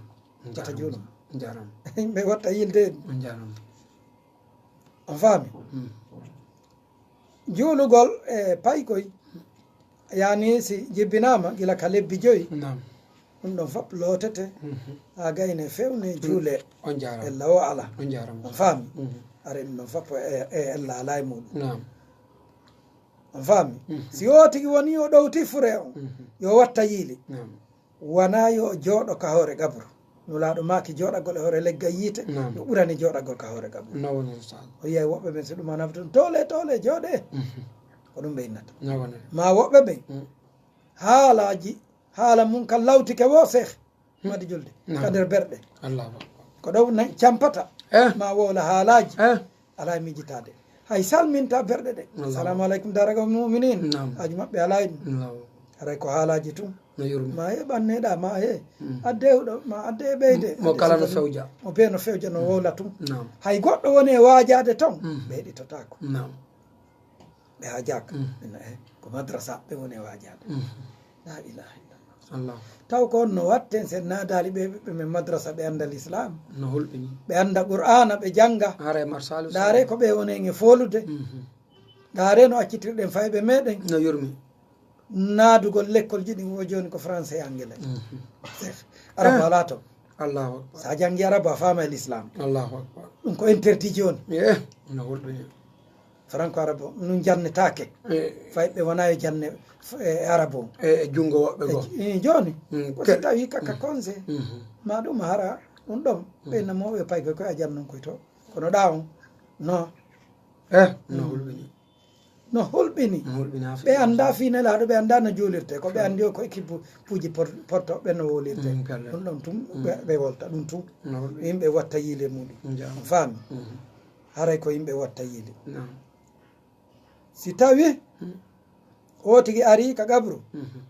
Wata juulu. Jaaraama. Yimɓe watta yiilde en. Jaaraama. On faami? Mm. Juulugol e paykoy, yaani si jibbinaama gila ka lebbi joyi, naam, ɗum ɗon fof lootete, mhm, haa gayne fewne, mm, juule. On jaaraama. Ella o ala. On jaaraama. On faami? Mhm. Are ɗum ɗon fof e, e ella ala e muɗum. Naam. On faami? Mhm. Si o tigi woni o ɗowti fure on, mhm, yo watta yiili. Naam. Wonaa yo o jooɗo ka hoore qabru. Nulaaɗo maaki jooɗagol e hoore leggal yiite, naam, no ɓurani jooɗagol ka hoore qabru. No woni, Ustaaz? O yiyay woɓɓe ɓen so ɗum ana tun, "Toole, toole, jooɗee." Mhm. Ko ɗum ɓe innata. No woni. Ma woɓɓe ɓen, mm, haalaaji, haala mum kan lawtike wo, Seex. Hmm. Madi julde. Naam. Ka nder berɗe. Allahu Akbar. Ko ɗo na campata. Eh. Ma wowla haalaaji. Eh. Alaa e miijitaade. Hay salminta berɗe ɗe. Allahu. Salamu aleykum, daragal muminin. Naam. Haaju maɓɓe alaa e ɗum. Allahu. Haray ko haalaaji tun. No yurmi. Ma he ɓanneɗa, ma he. Hmm. Adde huɗo, ma adde e ɓeyde. Mo kala no fewja. Mo bee no fewja, no wowla tun. Naam. Hay goɗɗo woni e waajaade ton, hmm, ɓeyɗitotaako. Naam. Ɓe haajaaka. Mm. Ina, eh, ko madrasa ɓe woni e waajaade. Mm. La ilaha illallah. Allah. Taw ko on no watten sen naadaali ɓe, ɓe men madrasa ɓe annda l'islam. No hulɓini. Ɓe annda Qur'aana, ɓe jannga. Haray marsalu. Ndaare ko ɓe woni en e foolude. Mhm. Ndaare no accitirɗen fayɓe meɗen. No yurmi. Naadugol lekkolji ɗin wo jooni ko français e anglais. Mhm. Chef. Arab, eh, alaa ton. Allahu Akbar. Sa janngi Arab a faama e l'islam. Allahu Akbar. Ɗum ko interdit jooni. Eh, no hulɓini. Franco Arabo, ɗum jannetaake. Eh. Fay ɓe wona e janne, f-, e Arabo. E, e junngo woɓɓe goo. E, eh, jooni, mm, ko ke-, si tawi kaka, mm, conseil, mhm, ma ɗum hara, ɗum ɗon, mm, ɓe namoɓe pay ko a jannon koy to. Kono ɗa on, no. Eh, no, mm, hulɓini. No hulɓini. No hulɓini haa ɓe annda fii Nelaaɗo, ɓe annda no juulirte. Ko ɓe, mm, anndi o ko équipe puuji por-, porto ɓe no wowlirte. Mm, pelle. Ɗum ɗon tum, mm, ɓe, ɓe wolta ɗum tum. No hulɓini. Yimɓe watta yiile muɗum. Mm, jam. On faami? Mm. Haray ko yimɓe watta yiili. Naam. Si tawi, hmm, o tigi ari ka qabru, mhm,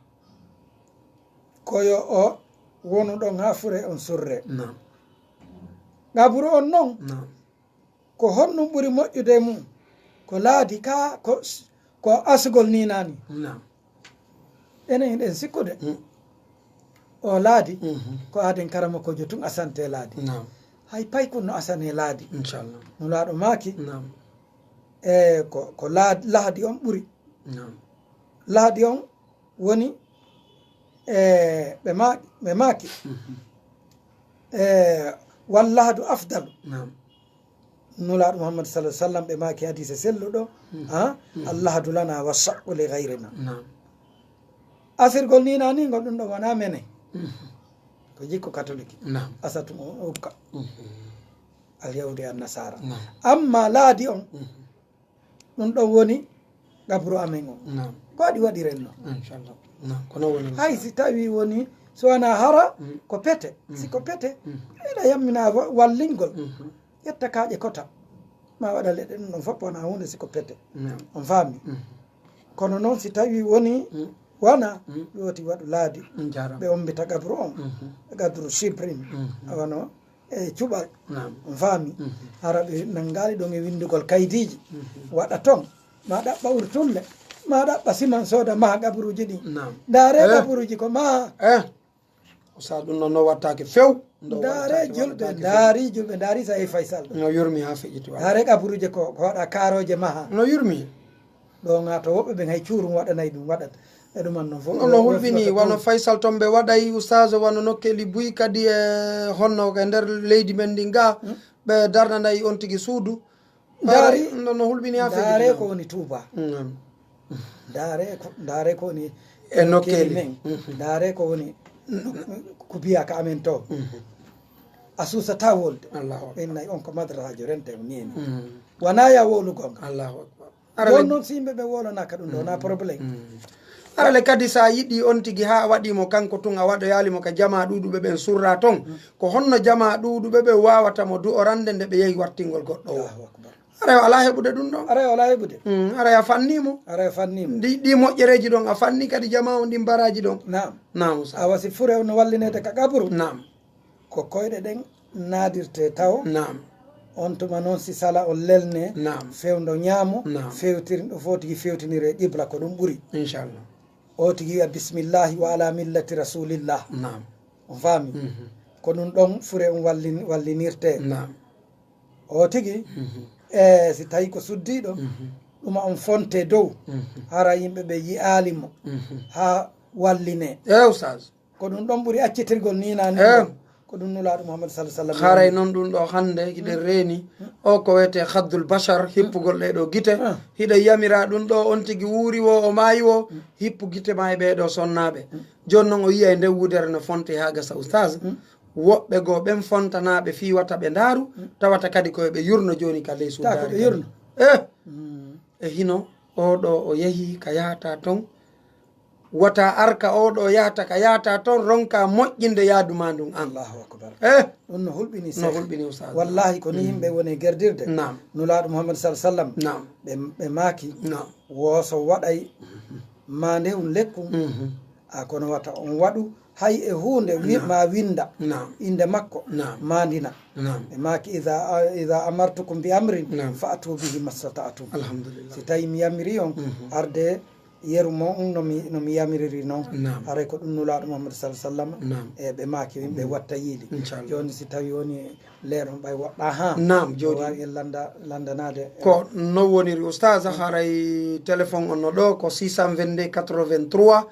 ko yo o wonu ɗon haa fure on surre. Naam. Qabru on non, naam, ko honɗum ɓuri moƴƴude e mum? Ko laadi ka, ko, ko asugol ni nani? Naam. Enen hiɗen sikkude. Mm. O laadi, mhm, ko aaden karamokoojo tun asante laadi. Naam. Hay paykun no asane laadi. Inchallah. Nulaaɗo maaki, naam, e ko, ko laad-, lahadi on ɓuri. Naam. Lahadi on woni, e, ɓe ma-, ɓe maaki, mhm, e, wal lahadu afdal. Naam. Nulaaɗo Muhammad sallallahu alaihi wasallam ɓe maaki hadiise selluɗo, hmm, ha, hmm, "Allahdu lana wa shaqqu li ghayrina." Naam. Asirgol ni na ni ngol ɗum ɗo wona mene. Hmm. Ko jikku katoliki. Naam. Asatu o ukka. Hmm. Al yahudi an nasara. Naam. Amma laadi on, hmm, ɗum ɗon woni gabru amen on. Naam. Ko waɗi waɗiren no. Inchallah. Naam. Kono woni hay si tawi woni so wona hara, hmm, ko pete. Si ko, hmm, pete, hmm, eɗa yammina wa-, wallingol. Hmm. Ƴetta kaaƴe kota, ma waɗa leɗɗe, ɗum ɗon fof wona huunde si ko pete. Naam. On faami? Mhm. Kono noon si tawi woni, mm, Wana ɗoti waɗu laabi. Jarama. Ɓe ombita qabru on. Qabru shibrin. Wano e cuɓal. Naam. On faami? Hara ɓe nangaali ɗon e winndugol kaydiiji. Waɗa ton. Ma ɗaɓɓa urtulle. Ma ɗaɓɓa siman sooda maha qaburuuji ɗin. Naam. Ndaare qaburuuji ko maha. Eh. Oustaz, ɗum noon no wattaake few. Ndaare julɓe, ndaari julɓe, ndaari sa e Faysal ɗo. No yurmi haa feƴƴiti waɗa. Ndaare qaburuuje ko, ko waɗa kaarooje maha. No yurmi. Ɗo nga to woɓɓe ɓen hay cuurum waɗanay ɗum waɗat. E ɗum an noon fof. No, no hulɓini, wano Faysal toon ɓe waɗay, Oustaz, wano nokkeeli buy kadi e honno e nder leydi men ndi nga, ɓe darnanay on tigi suudu. Ndaari, no, no hulɓini haa feƴƴiti. Ndaare ko woni Touba. Ndaare ko, ndaare ko woni e nokkeeli men. Ndaare ko woni ko biya ka amen to. A suusata wolde. Allahu akbar. Ɓen nayi on ko madrasaajo rente o nini. Wona ya wowlugol ngal. Allahu akbar. Ara le noon si yimɓe ɓe wolanaaka ɗum ɗo na problème. Ara le kadi sa yiɗi on tigi haa a waɗi mo kanko tun a waɗoyaali mo ka jamaa ɗuuɗuɓe ɓen surra ton. Ko honno jamaa ɗuuɗuɓe ɓe wawata mo du'orande nde ɓe yehi wartingol goɗɗo o? Allahu akbar. Aray o alaa heɓude ɗum ɗon. Aray o alaa heɓude. Mm, aray a fanni mo. Aray a fanni mo. Ndi, ɗi moƴƴereeji ɗon a fanni kadi jamaa on ɗin baraaji ɗon. Naam. Naam, Oustaz. Awa si fure on no wallineede ka qabru. Naam. Ko koyɗe ɗen naadirte taw. Naam. On tuma noon si sala on lelne. Naam. Fewndo ñaamo. Naam. Fewtir, ɗo foti fewtinire qibla ko ɗum ɓuri. Inchallah. O tigi wiya bismillahi wa ala millati rasulillah. Naam. On faami? Ko ɗum ɗon fure on wallin-, wallinirte. Naam. O tigi, e si tawi ko suddiiɗo, ɗuma on fonte dow, hara yimɓe ɓe yi'aali mo, haa walline. E Oustaz. Ko ɗum ɗon ɓuri accitirgol ni na ni ɗon. Ko ɗum Nulaaɗo Muhammad sallallahu alaihi wasallam. Haray noon ɗum ɗo hannde hiɗen reeni, o ko wiyetee Khaddul Bashar, hippugol ɗee ɗo gite. Hiɗen yamira ɗum ɗo on tigi wuuri wo, o maayi wo, hippu gite ma e ɓee ɗo sonnaaɓe. Jooni noon o yi'ay nden wudere no fonte haa gasa Oustaz. Woɓɓe goo ɓen fontanaaɓe fii wata ɓe ndaaru, tawata kadi ko ɓe yurno jooni ka ley suudaare. Taa ko ɓe yurno. Eh! E hino, oo ɗo o yehi ka yahata ton, wata arka oo ɗo yahata ka yahata ton, ronka moƴƴinde yaadu maa ndun an. Allahu akbar. Eh! Ɗum no hulɓini. No hulɓini, Oustaz. Wallahi, ko ni yimɓe woni e gerdirde. Naam. Nulaaɗo Muhammad sallallahu alaihi wasallam. Naam. Ɓe, ɓe maaki, naam, wooso waɗay maande hun lekkun. A kono wata on waɗu hay e huunde wi-, naam, ma winda, naam, innde makko, naam, maandina. Naam. Ɓe maaki, "Iza, iza amartukum bi amrin, naam, fa'tu bihi mastata'tum." Alhamdulillah. Si tawi mi yamiri on, arde yeru mo on no mi, no mi yamiriri noon. Naam. Haray ko ɗum Nulaaɗo Muhammad sallallahu alaihi wasallam. Naam. E ɓe maaki yimɓe watta yiili. Inchallah. Jooni si tawi woni leer on ɓay woɗɗa ha. Naam, jooni. Waawi en landa-, landanaade. Ko no woniri, Oustaz, haray téléphone on no ɗo ko six cent vingt-deux quatre-vingt-trois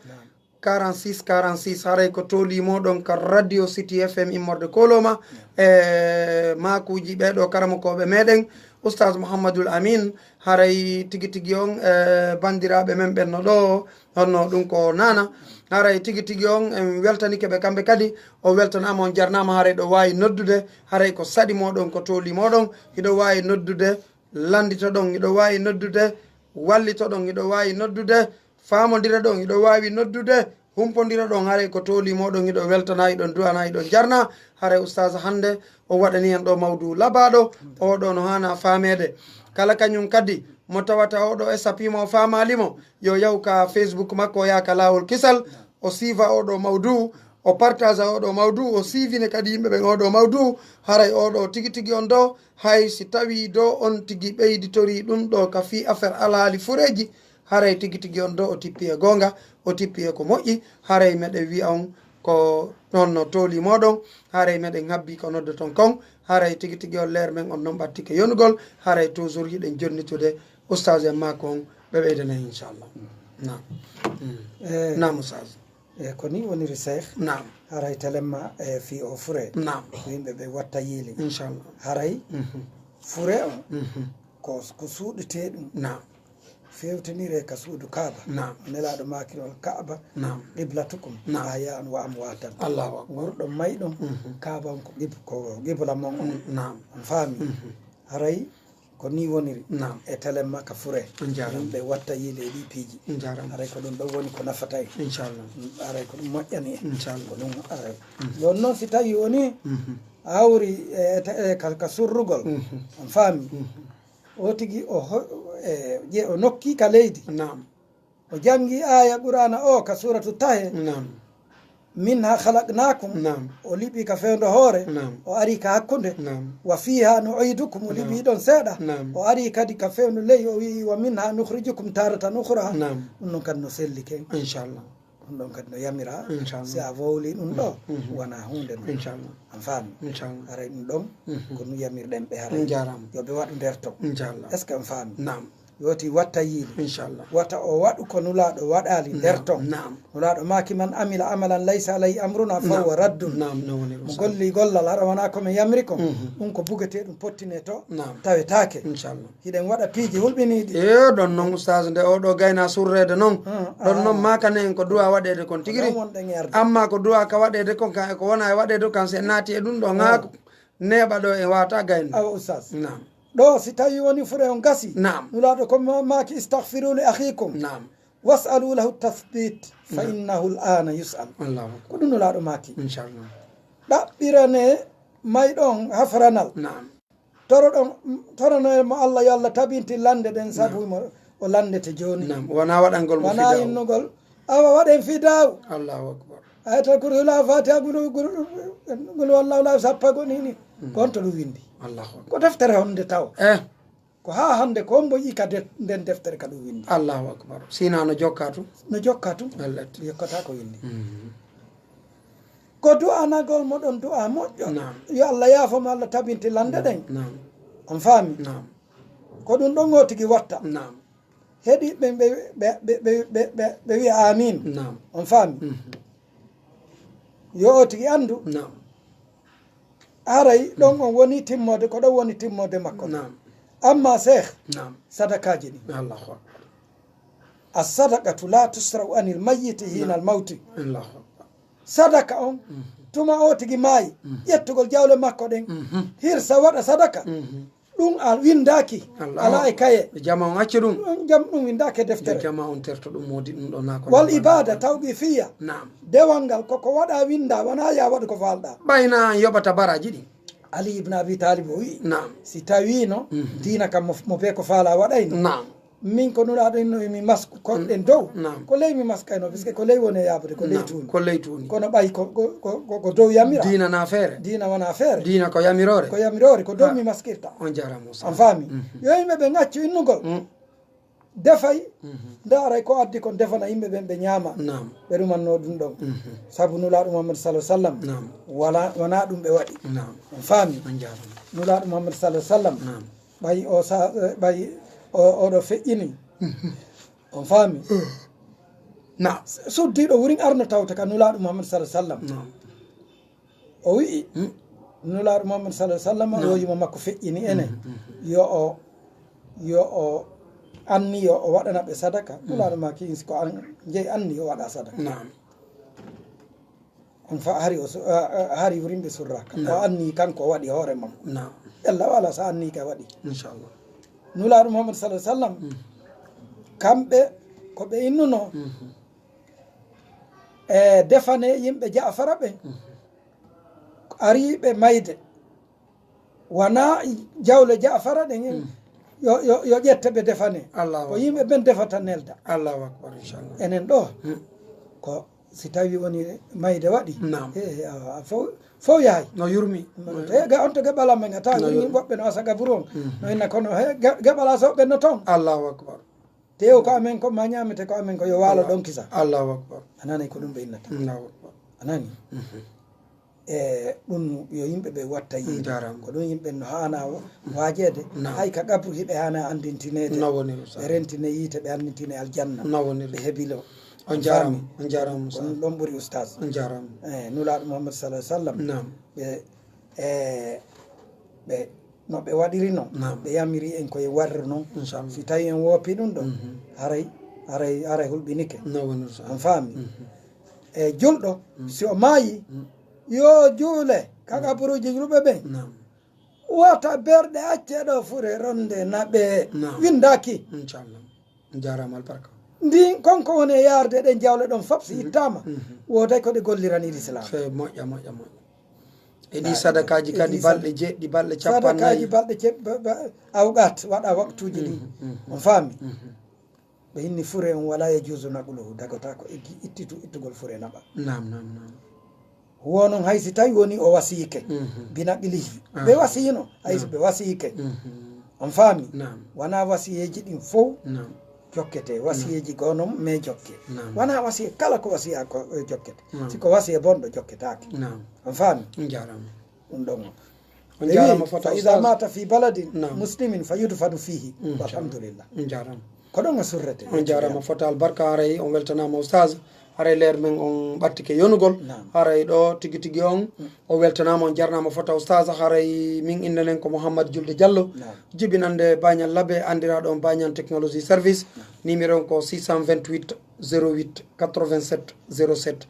quarante-six quarante-six, haray ko tooli moɗon ka Radio City F M immorde koloma. E maakuuji ɓee ɗo karamokooɓe meɗen, Oustaz Mouhamadoul Amine, haray tigi tigi on, e, bandiraaɓe men ɓen no ɗo, honno ɗum ko nana. Haray tigi tigi on, en weltanike ɓe kamɓe kadi. O weltanaama, on jarnaama, haray ɗo waawi noddude, haray ko saɗi moɗon, ko tooli moɗon, hiɗo waawi noddude, landitoɗon, hiɗo waawi noddude, wallitoɗon, hiɗo waawi noddude, faamondiraɗon, hiɗo waawi noddude, humpondiraɗon, haray ko tooli moɗon, hiɗo weltana, hiɗon du'ana, hiɗon jarna. Haray Oustaz hannde o waɗani en ɗo mawdu labaaɗo, o ɗo no haana faameede. Kala kañum kadi mo tawata oɗo e sapima o faamaali mo, yo yahu ka Facebook makko, o yaha ka Laawol Kisal, o siiva oɗo mawdu, o partaza oɗo mawdu, o siivine kadi yimɓe ɓen oɗo mawdu, haray oɗo tigi tigi on ɗo, hay si tawi ɗo on tigi ɓeyditorii ɗum ɗo ka fii affaire alhaali fureeji, haray tigi tigi on ɗo o tippi e goonga, o tippi e ko moƴƴi, haray meɗen wi'a on ko ɗon no tooli moɗon, haray meɗen habbi ko noddoton kon, haray tigi tigi on leer men on non ɓattike yonugol, haray toujours hiɗen jonnitude Oustaz en maako on, ɓe ɓeydana en inchallah. Naam. Mm. Eh, naam, Oustaz. Eh, ko ni woniri, Cheikh. Naam. Haray telemma, eh, fii o fure. Naam. Yimɓe ɓe watta yiili. Inchallah. Haray fure on, ko, ko suuɗetee ɗum. Naam. Fewtinire ka suudu Kaaba. Naam. Nelaaɗo maakirol Kaaba. Naam. Qiblatukum. Naam. Ahya'an wa amwatan. Allahu akbar. Wurɗo mayɗo. Kaaba on ko qib-, ko qibla mon on. Mm, naam. On faami? Haray ko ni woniri. Naam. E telemma ka fure. On jaaraama. Yimɓe watta yiile e ɗi piiji. On jaaraama. Haray ko ɗum ɗon woni ko nafata en. Inchallah. Haray ko ɗum moƴƴani en. Inchallah. Ko ɗum, haray. Ɗon noon si tawi woni hawri e, e, e ka, ka surrugol. On faami? O tigi o ho-, e, je-, o nokki ka leydi. Naam. O janngi aaya Qur'aana o ka suuratu Tahe. Naam. Minha khalaqnakum. Naam. O liɓi ka fewndo hoore. Naam. O ari ka hakkunde. Naam. Wa fiha nu'idukum, o liɓi ɗon seeɗa. Naam. O ari kadi ka fewndo ley, o wi'i, "Wa minha nukhrijukum taratan ukhra." Naam. Ɗum ɗon kadi no sellike. Inchallah. Ɗum ɗon kadi no yamira. Inchallah. Si a vowli ɗum ɗo, mhm, wona huunde non. Inchallah. An faami? Inchallah. Haray ɗum ɗon, mhm, ko ɗum yamirɗen ɓe haray. On jaaraama. Yo ɓe waɗu nder ton. Inchallah. Est-ce que an faami? Naam. Yo ti watta yiili. Inchallah. Wata o waɗu ko Nulaaɗo waɗaali nder ton. Naam. Nulaaɗo maaki, "Man amila amalan laysa alayhi amruna fahuwa raddun." Naam, no woni ɗum. Mo golli gollal hara wona ko men yamri kon, mhm, ɗum ko bugetee, ɗum pottine to, naam, tawetaake. Inchallah. Hiɗen waɗa piiji hulɓiniiɗi. Eyo, ɗon non, ustaas, nde oɗo gayna surreede non. Hmm, ɗon non, ah, maakane en ko du'a waɗeede kon tigi ri. Ɗon wonɗen e arde. Amma ko du'a ka waɗeede kon, ka, ko wona e waɗeede kon, si en naati e ɗum ɗo, ah, ŋaaku, neeɓa ɗo, en waawata gaynude. Awa, ustaas. Naam. Ɗo, si tawi woni fure on gasi. Naam. Nulaaɗo ko ma-, maaki, "Istahfiru li akhikum." Naam. "Was'alu lahu tathbit, fa, naam, innahu al-ana yus'al." Allahu akbar. Ko ɗum Nulaaɗo maaki. Inchallah. Ɗaɓɓirane mayɗo on hafranal. Naam. Toroɗon, toronoyen mo Allah, yo Allah tabintin lande ɗen, naam, sabu mo o landete jooni. Naam, wona waɗangol mo, wona fidaawu, innugol, "Awa waɗen fidaawu." Allahu akbar. Ayatal kursi la Fatiha, gulu, gulu, gulu wallahu la sappo e go'o ni, ni. Mm. Ko honto ɗum windi? Allahu akbar. Ko deftere honde taw? Eh. Ko haa hande ko mbo yi ka de-, nden deftere ka ɗum windi? Allahu akbar. Sina no jokka tun? No jokka tun. Wallahi. Yokkata ko windi. Mhm. Ko du'anagol mo ɗon du'a moƴƴo. Naam. Yo Allah yaafo mo, Allah tabinti lande ɗen. Naam. On faami? Naam. Ko ɗum ɗon o tigi watta. Naam. Heɗi ɓe, ɓe, ɓe wi'a amiin. Naam. On faami? Mhm. Yo o tigi anndu. Naam. Haray ɗon on woni timmode, ko ɗon woni timmode makko. Naam. Amma Seex, naam, sadakaaji ɗin. Allahu akbar. As-sadaqatu la tusra'u anil mayyiti hinal mawti. Allahu akbar. Sadaka on, mhm, tuma o tigi maayi, mhm, ƴettugol jawle makko ɗen, mhm, hirsa waɗa sadaka. Mhm. Ɗum a windaaki, Allah, alaa e kaye. Jama on accu ɗum. Ɗum jam-, ɗum windaaki e deftere. Jama on terto ɗum, moodi ɗum ɗo naa ko wal ibada tawqifiyya. Naam. Dewal ngal koko waɗa winda, wona ya waɗu ko faalɗa. Ɓayna an yoɓata baraji ɗi. Ali ibn Abi Talib o wi'i, naam, si tawino, mhm, diina kam mo, mo be ko faala waɗayno. Naam. Min ko Nulaaɗo inno emi masku konɗen dow. Naam. Ko ley mi maskayno, puisque ko ley woni e yaabude, ko ley, naam, tuuni. Ko ley tuuni. Kono ɓay ko, ko, ko, ko, ko dow yamira. Diina na feere. Diina wona feere. Diina ko yamiroore. Ko yamiroore, ko dow, ah, mi maskirta. On jaaraama, Musa. On faami? Mhm. Yo yimɓe ɓe ngaccu innugol. Mm. Defay, mhm, ndaaray ko addi kon, defana yimɓe ɓen, ɓe ñaama. Naam. Ɓe ɗumanno ɗum ɗon. Mhm. Sabu Nulaaɗo Muhammad sallallahu alaihi wasallam, naam, wala, wona ɗum ɓe waɗi. Naam. On faami? On jaaraama. Nulaaɗo Muhammad sallallahu alaihi wasallam, naam, ɓay o sa-, ɓay o, oɗo feƴƴini. Mhm. On faami? Naam. Suddiiɗo wurin arno tawta ka Nulaaɗo Muhammad sallallahu alaihi wasallam. Naam. O wi'i, hmm, Nulaaɗo Muhammad sallallahu alaihi wasallam, naam, o yimo makko feƴƴini ene. Mhm, mhm. Yo o, yo o anniyo o waɗana ɓe sadaka. Hmm. Nulaaɗo maaki, si ko an jeyi anniyo o waɗa sadaka. Naam. On fa hari o su-, a, a, hari wurimɓe surraka. Naam. O anni kanko o waɗi hoore mum. Naam. Ella wala sa anni ka waɗi. Inchallah. Nulaaɗo Muhammad sallallahu alaihi wasallam, hmm, kamɓe ko ɓe innuno. Mhm. E defane yimɓe Jaafara ɓen, mhm, ariiɓe mayde, wona jawle Jaafara ɗen en, mm, yo, yo, yo ƴette ɓe defane. Allahu akbar. Ko yimɓe ɓen defata nelda. Allahu akbar, inchallah. Enen ɗo, mm, ko si tawi woni mayde waɗi, naam, e, e, a, a, fof, fof yahay. No yurmi. No, te ga on to geɓala men, a tawa, no yurmi, woɓɓe no asa gaburu on. Mm. No inna kono he ge-, geɓala soɓɓe no toon. Allahu akbar. Tew ko amen ko ma ñaamete ko amen ko yo waalo, Allah, ɗon kisa. Allahu akbar. A nani ko ɗum ɓe innata. Allahu akbar. A nani? Mhm. E ɗum yo yimɓe ɓe watta yiide. Jaaraama. Ko ɗum yimɓe no haana wa-, waajeede. Naam. Hay ka qabru hiɓe haana anndintineede. No woniri, ustaz. Ɓe rentine yiite, ɓe anndintine aljanna. No woniri. Ɓe hebilo. On jaaraama. Faami? On jaaraama, ustaz. Ko ɗum ɗon ɓuri, ustaz. On jaaraama. E, Nulaaɗo Muhammad sallallahu alaihi wasallam. Naam. Ɓe, e, ɓe, no ɓe waɗiri non, naam, ɓe yamiri en ko e warru non. Inchallah. Si tawi en woopi ɗum ɗo, mhm, haray, haray, haray hulɓinike. No wonirta. On faami? Mhm. E julɗo, mm, si o maayi, mm, yo juule ka, mm, kaburuuji julɓe ɓen. Naam. Wata berɗe acce ɗo fure ronde naɓe. Naam. Windaaki. Inchallah. Jaaraama albarka. Ndin kon ko woni e yaarde ɗen jawle ɗon fof si, mhm, ittaama, mhm, wooday ko ɗe gollirani Lislaam. Sey moƴƴa, moƴƴa, moƴƴa. E ɗi sadakaaji kadi balɗe jeɗɗi, balɗe capanɗe nayi. Sadakaaji balɗe ce-, ba-, ba-, awqat, waɗa waktuuji ɗi. Mhm, mhm. On faami? Mhm. Ko hinni fure on wala yajuuzu naqluhu, dagotaako iggi ittitu, ittugol fure naɓa. Naam, naam, naam. Huwa non hay si tawi woni o wasiyike. Mhm. Binaqlihi. Ah. Ɓe wasiyino, hay si Naam. ɓe wasiyike. Mhm. On faami? Naam. Wona wasiyeeji ɗin fow Naam. jokkete. Wasiyeeji goo non, mais jokke. Naam. Wona wasiye kala ko wasiya ko, eh, jokkete. Naam. Si ko wasiye bonɗo jokketaake. Naam. On faami? On jaaraama. Ɗum ɗon on. On jaaraama fota fa iza ustaz. Mata fi baladin Naam. muslimin fa yudfanu fihi. Mm, Walhamdulillah. On jaaraama. Ko ɗon o surrete. On jaaraama fota albarka, haray on weltanaama ustaz. Haray leer men on ɓattike yonugol. Naam. Haray ɗo tigi tigi on Mm. o weltanaama, on jarnaama fota ustaz. Haray min innde nden ko Mouhammad Julde Diallo. Naam. Jibinande Bañal Labe, anndiraaɗo on Bañal Technology Service. Naam. Numéro on ko six cent vingt-huit zéro huit quatre-vingt-sept zéro sept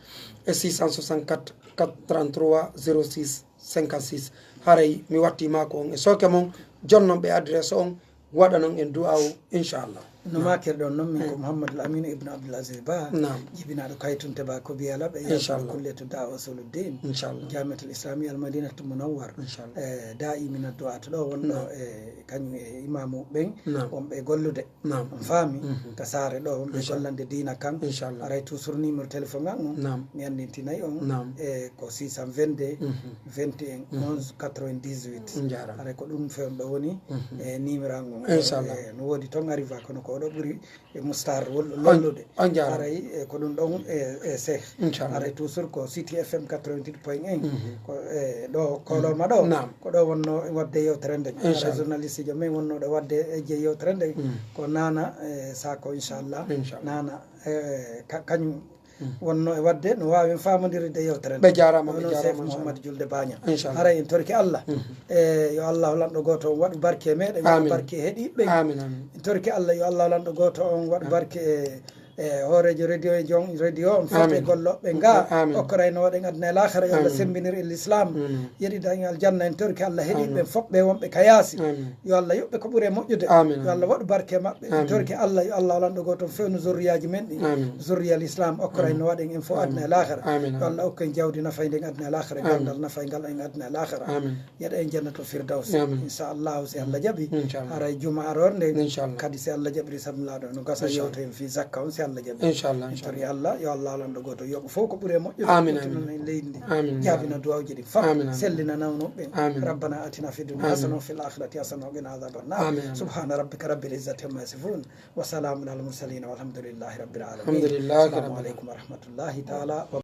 e six cent soixante-quatre quatre trente-trois zéro six cinquante-six. Haray mi watti maako on e sooke mon, jonnon ɓe adresse on, waɗanon en du'aawu, inchallah. No Naam. maakirɗon non, min ko Naam. Mouhammadul Aminu ibnu Abdoul Aziz Ba, Naam. jibinaaɗo Kaytunte Ba ko Biyala ɓe Inchallah. Yaltude Kulliyatu Da'wa Usuluddin, Inchallah. Jamiatul Islami Al Madinatul Munawwar, Inchallah. eh, da'i min addu'a to ɗo wonɗo Naam. e kañum e imamu ɓen Naam. wonɓe gollude. Naam. On faami? Mhm. Ka saare ɗo, wonɓe Inchallah. gollande diina kan. Inchallah. Haray toujours numéro téléphone an on, Naam. mi anndintinay on, Naam. e ko six cent vingt-deux, Mhm. vingt et un, Mhm. onze quatre-vingt-dix-huit. On jaaraama. Haray ko ɗum fewn ɗo woni, Mhm. e numéro an on. Inchallah. E, no woodi toon arriva, kono ko oɗo ɓuri e mustar wol-, On, lollude. on jaaraama. Haray, e, ko ɗum ɗon, e, e, Cheikh. Inchallah. Haray toujours ko City F M quatre-vingt-huit point un. Mhm. Ko, e, ɗo Koloma ɗo. Naam. Ko ɗo wonno wadde yewtere nden. Inchallah. Haray journaliste jo men wonnoɗo wadde e je yewtere nden. Mm. Ko Nana, e, Sako, inchallah. Inchallah. Nana, e, ka-, kañum Mm. wonno e wadde no waawi faamondirde e yewtere nden. Ɓe jaaraama, ɓe Onon jaaraama, Cheikh inchallah. Mouhammad Julde Baña. Inchallah. Haray en torki Allah. Mhm. E, yo Allah lanɗo gooto on waɗu barke e meɗen, waɗu Amin. barke e heɗiɓe. Amin, amin. En torki Allah yo Allah lanɗo gooto on waɗu Amin. barke e, e hooreejo radio e jon radio on fof e Amin. gollooɓe nga. Amin. Okkorayno waɗen aduna e laakhara, yo Allah Amin. sembinir e l'islam. Amin. Yeɗida en aljanna, en torki Allah heɗiɓe Amin. fof ɓe wonɓe ka yaasi. Amin. Yo Allah yoɓɓe ko ɓuri e moƴƴude. Amin. Yo Allah waɗu barke e maɓɓe. En Amin. torki Allah yo Allah lanɗo gooto on fewnu zurriyaaji men ɗi. Amin. Zurriya l'islam okkorayno Amin. waɗen en fof Amin. aduna e laakhara. Amin. Yo Allah okku en jawdi nafayndi en aduna e laakhara, Amin. ganndal nafayngal en aduna e laakhara. Amin. Yeɗa en jannatul firdaws. Amin. Inchallahu, si Allah jaɓi. Inchallah. Haray juma aroore nde. Inchallah. Kadi si Allah jaɓiri sabu laaɗo no gasa Inchallah. yewto en fii zakka on si Allah jaɓi. Inchallah, En tori inchallah. Allah, yo Allah lanɗo gooto yoɓ fof ko ɓuri e moƴƴude. Amin, Ƴettu amin. non en leydi ndi. Amin, Jaabina amin. duwawji ɗi fof. Amin, amin. Sellina nawnoɓe. Amin, amin. Rabbana atina fid dunya Amin. hasana wa fil akhirati hasana wa qina adhaban nar. Amin, amin. Subhana rabbika rabbil izzati amma yasifun. Wa salamun alal mursalin walhamdulillahi rabbil alamin. Alhamdulillahi Assalamu rabbil alaikum wa rahmatullahi ta'ala wa